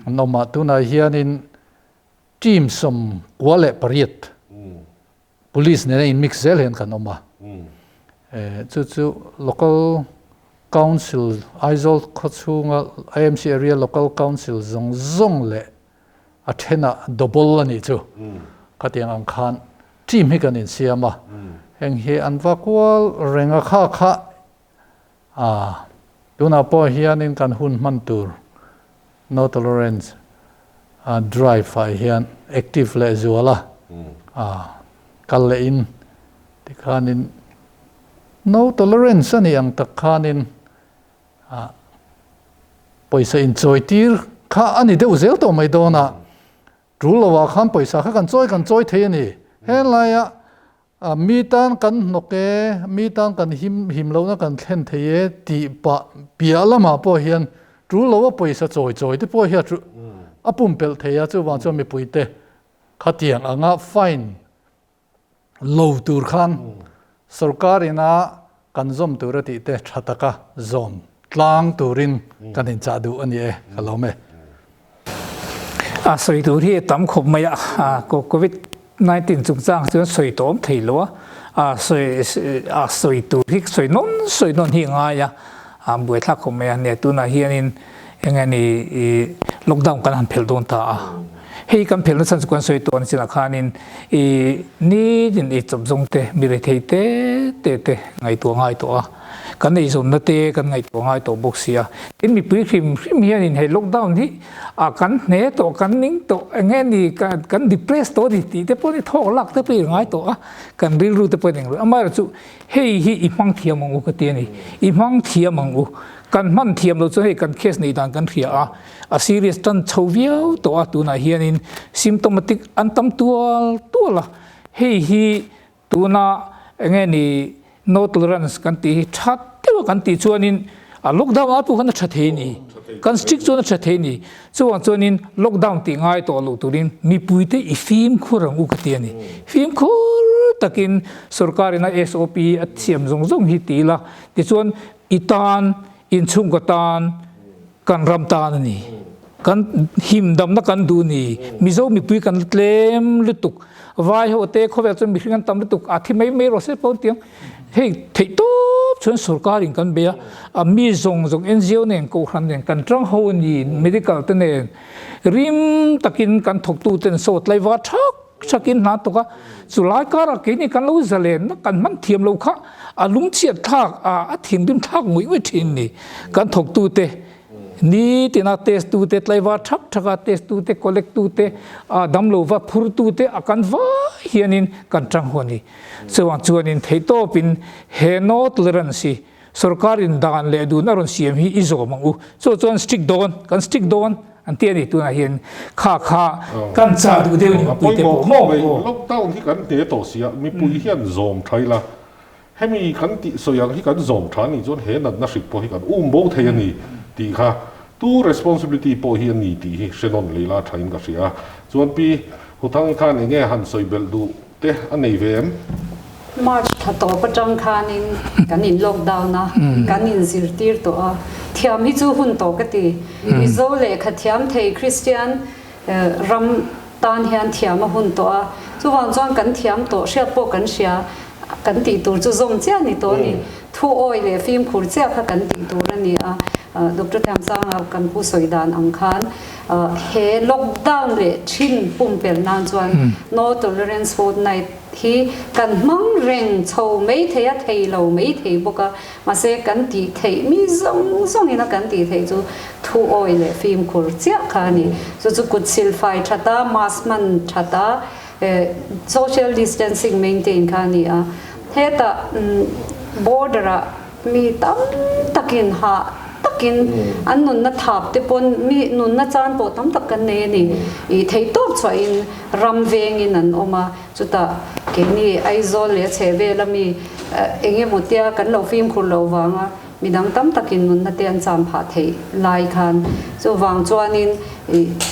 an awm a, tunah hianin team 98 Police nena in mix zel hian kan awm a, chu chu Local Council Aizawl khawchhunga IMC area Local Council zawng zawng leh a thenah double a nih chu khatiang ang khan team hi kan insiam a, heng hi an va kual reng a kha kha a tunah pawh hianin kan hun hman tur no tolerance a drive ah hian active leh zual a a kal leh in tikhanin no tolerance a nih ang tak khanin A pawisa inchawitir kha a ni deuh zel tawh mai dawn a, tul lovah khan pawisa kha kan chawi kan chawi thei a ni. Helaia mi tan kan hnawk e, mi tan kan him him lohna kan thlen thei e tih pah piah lamah pawh hian tul lova pawisa chawi chawi te pawh hi a pumpelh thei a, chuvang chuan mipuite khatiang anga fine lo tur khan sorkar ina kan zawm tur a tih te tha taka zawm tlang turin kan inchah duh a ni e, ka lawm e. A sawi tur hi a tam khawp mai a, Covid 19 chungchang chuan sawi tawm thei lo a, a sawi a sawi tur hi sawi nawn sawi nawn hi a ngai a, a buaithlak khawp mai a, nia tunah hianin eng nge ni i lockdown kan han phelh dawn ta a. Hei kan phelhna chhan chu kan sawi tawh a ni chinah khanin i nitin ei chawp zawng te mi rethei te te te ngaihtuah ngai tawh a, kan eizawnna te kan ngaihtuah ngai tawh bawk si a. Tin mipui hrim hrim hianin hei lockdown hi a kan hne tawh kan ning tawh eng nge ni kan depress tawh a ni tih te pawh ni thawk lak te pawh i ngai tawh a, kan rilru te pawh in englo amaherawhchu Hei hi i hmang thiam ang u ka ti a ni. I hmang thiam ang u. Kan hman thiam lo chuan hei kan case neih dan kan hria a, a serious tan chho viau tawh a, tunah hianin symptomatic an tam tual tual a. Hei hi tuna eng nge ni no tolerance kan tih hi tha deuh a kan tih chuanin a lockdown a pawh khan a tha thei a ni. Kan strict chuan a tha thei a ni. Chuvang chuanin lockdown tih ngai tawh loh turin mipuite i fimkhur ang u ka ti a ni. Fimkhur takin sorkarin a SOP a thiam zawng zawng hi ti ila, tichuan i tan, inchhungkaw tan, kan ram tan a ni. Kan himdamna kan duh ni. Mizo mipui kan la tlem lutuk. Vai ho te khawvel chuan mihring an tam lutuk, a thi mai mai rawh se pawh an ti ang. Hei theih tawp. tawp chuan sorkarin kan bei a, a mi zawng zawng NGO nen kohhran nen kan tang ho a ni, medical te nen rim takin kan thawktu ten saw tlaivar thak thakin hna tawk a, chulai karah keini kan lo zalen na kan hman thiam lo kha a lungchhiat thlak a, a thinrim thlak ngawih ngawih thin ni kan thawktu te. Ni tina test tu te, tlaivar thak thaka test tu te, collect tu te, a damlo va phur tu te a kan vai hianin kan tang hu a ni. Chuvang chuanin theihtawpin he no tolerance hi sorkarin dan leh dun a rawn siam hi i zawm ang u. Chu chuan strict dawn, kan strict dawn an ti a ni. Tunah hian kha kha kan chah duh deuh ni mipui te pawh maw? Lockdown hi kan hne tawh si a, mipui hian zawm tha ila Hemi kan tih sawi ang hi kan zawm tha anih chuan he natna hrik pawh hi kan um bo thei a ni tih kha tu responsibility pawh hi a ni tih hi hre nawn leh ila thain ka hria. Chuan Pi Huthangi khan enge han sawi belh duh te a nei ve em? March thla tawp atang khanin kan in lockdown a, kan in zirtir tawh a, thiam hi chu hun tawh ka ti. Mizo lehkha thiam thei Kristian ram tan hian thiam a hun tawh a, chuvang chuan kan thiam tawh hriat pawh kan hria, kan tih tur chu zawm chiah a ni tawh a ni. Thu awi leh fimkhur chiah kha kan tih tur a ni a, Doctor Thiamsanga kan pu sawi dan ang khan he lockdown leh thin pumpelh nan chuan no tolerance fortnight hi kan hmang reng chho mai thei a, thei lo mai thei bawk a. Mahse, kan tih theih mi zawng zawngin a kan tih theih chu thu awi leh fimkhur chiah kha a ni. Chu chu kut silfai that a, mask hman that a, social distancing maintain kha a ni a. Hetah border ah mi tam takin hah takin an nunna thap te pawn mi nunna chan pawh tam tak kan nei a ni. Ih theihtawp chhuahin ram vengin an awm a. Chutah keini Aizawl leh a chhehvela mi eng emaw tia kan lo fimkhur loh vanga midang tam takin nunna te an cham phah theih lai khan chuvang chuanin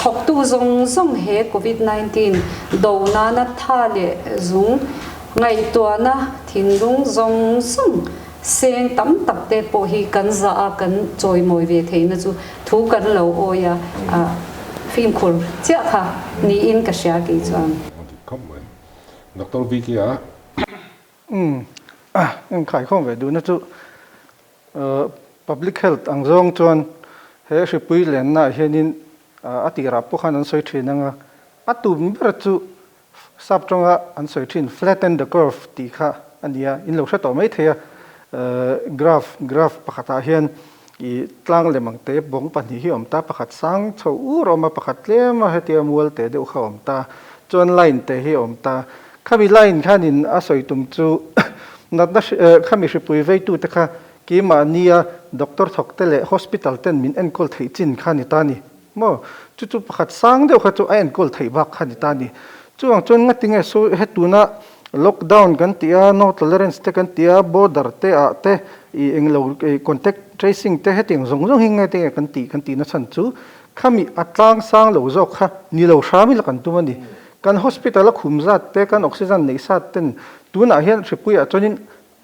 thawktu zawng zawng he Covid 19 do nana tha leh zung ngaihtuahna thinlung zawng zawng seng tam tak te pawh hi kan zah a kan chawimawi ve theihna chu thu kan lo awi a fimkhur chiah kha niin ka hria kei chuan. A dik khawp mai. Doctor VK a. Umm en khaikhawm ve duhna chu public health ang zawng chuan he hripui lenna ah hianin a tirah pawh khan an sawi thin anga a tum ber chu Sap tawnga an sawi thin flatten the curve tih kha a ni a, in lo hre tawh mai thei a. Graph, graph pakhatah hian ih tlang lem ang te bawng pahnih hi a awm ta, pakhat sang chho ur a awm a, pakhat tlem a hetia mual te deuh kha a awm ta, chuan line te hi a awm ta. Khami line khanin a sawi tum chu natna khami hripui veitute kha keimahnia doctor thawk te leh hospital ten min enkawl theih chin kha a ni ta a ni. Maw? Chu chu pakhat sang deuh kha chu a enkawl theih bak kha ni ta a ni. Chuvang chuan ngati nge saw he tuna lockdown kan tih a, no tolerance te kan tih a, border te ah te ih englo ih contact tracing te hetiang zawng zawng hi ngati nge kan tih kan tih na chhan chu khami a tlang sang lo zawk kha ni lo hram ila kan tum a ni. Kan hospital a khum zat te kan oxygen neih sat ten tunah hian hripui ah chuanin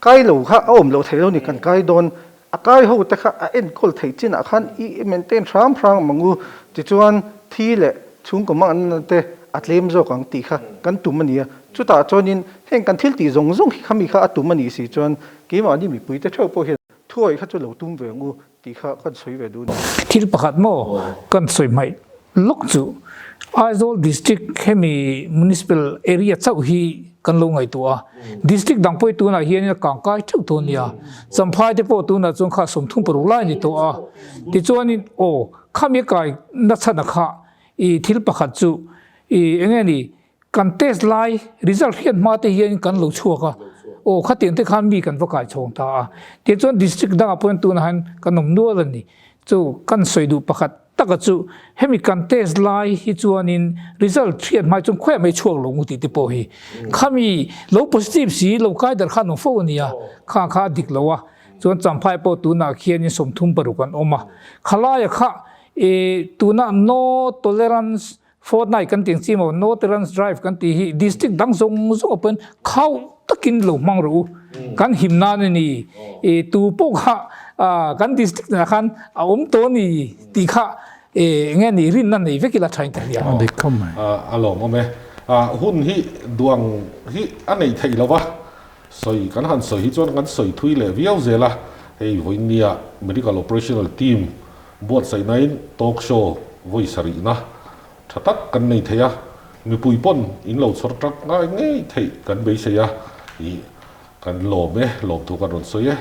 Kai lo kha a awm loh theih lo ni, kan kai dawn. A kai ho te kha a enkawl theih chinah khan i maintain hram hram ang u, tichuan thi leh chhungkaw hmanna te a tlem zawk ang tih kha kan tum a ni a. Chutah chuanin heng kan thil tih zawng zawng hi khami kha a tum a nih si chuan keimahni mipui te theuh pawh hian thuawih kha chu lo tum ve ang u tih kha kan sawi ve duh a ni. Thil pakhat maw kan sawi hmaih lawk chu Aizawl District hemi Municipal area chauh hi kan lo ngaihtuah a, District dang pawh hi tunah hianin a kangkai theuh tawh a nia, Champhai te pawh tunah chuan kha 36 lai a ni tawh a, tichuanin aw khami kai nachhana kha i thil pakhat chu i enge ni Kan test lai result hriat hma te hian kan lo chhuak a, aw khatiang te khan mi kan va kai chhawng ta a, tichuan district dangah pawhin tunah hian kan awm nual a ni. Chu kan sawi duh pakhat taka chu hemi kan test lai hi chuanin result hriat hma hi chuan khawiah mai chhuak lo ngu tih te pawh hi khami lo positive si lo kai dar khan awm fo a nia, kha kha a dik lo a, chuan Champhai pawh tunah khianin 36 an awm a, khalaia kha tunah no tolerance Fortnight kan tih ang chi maw, No Tolerance Drive kan tih hi district dang zawng zawng ah pawhin khauh takin lo hmang rawh u. Kan him nan a ni. I tu pawh kha kan district ah khan a awm tawh a ni tih kha eng nge ni rinna nei vek ila thain ka hria. A dik khawp mai. A lawmawm e. Hun hi duang hi a nei theih lo va. Sawi kan han sawi hi chuan kan sawi thui leh viau zel a, hei vawinia Medical Operational Team buatsaihnain talk show vawi sarihna tha tak kan nei thei a, mipui pawn in lo chhawr tak ngai ngei theih kan beisei a, ih kan lawm e, lawmthu kan rawn sawi e.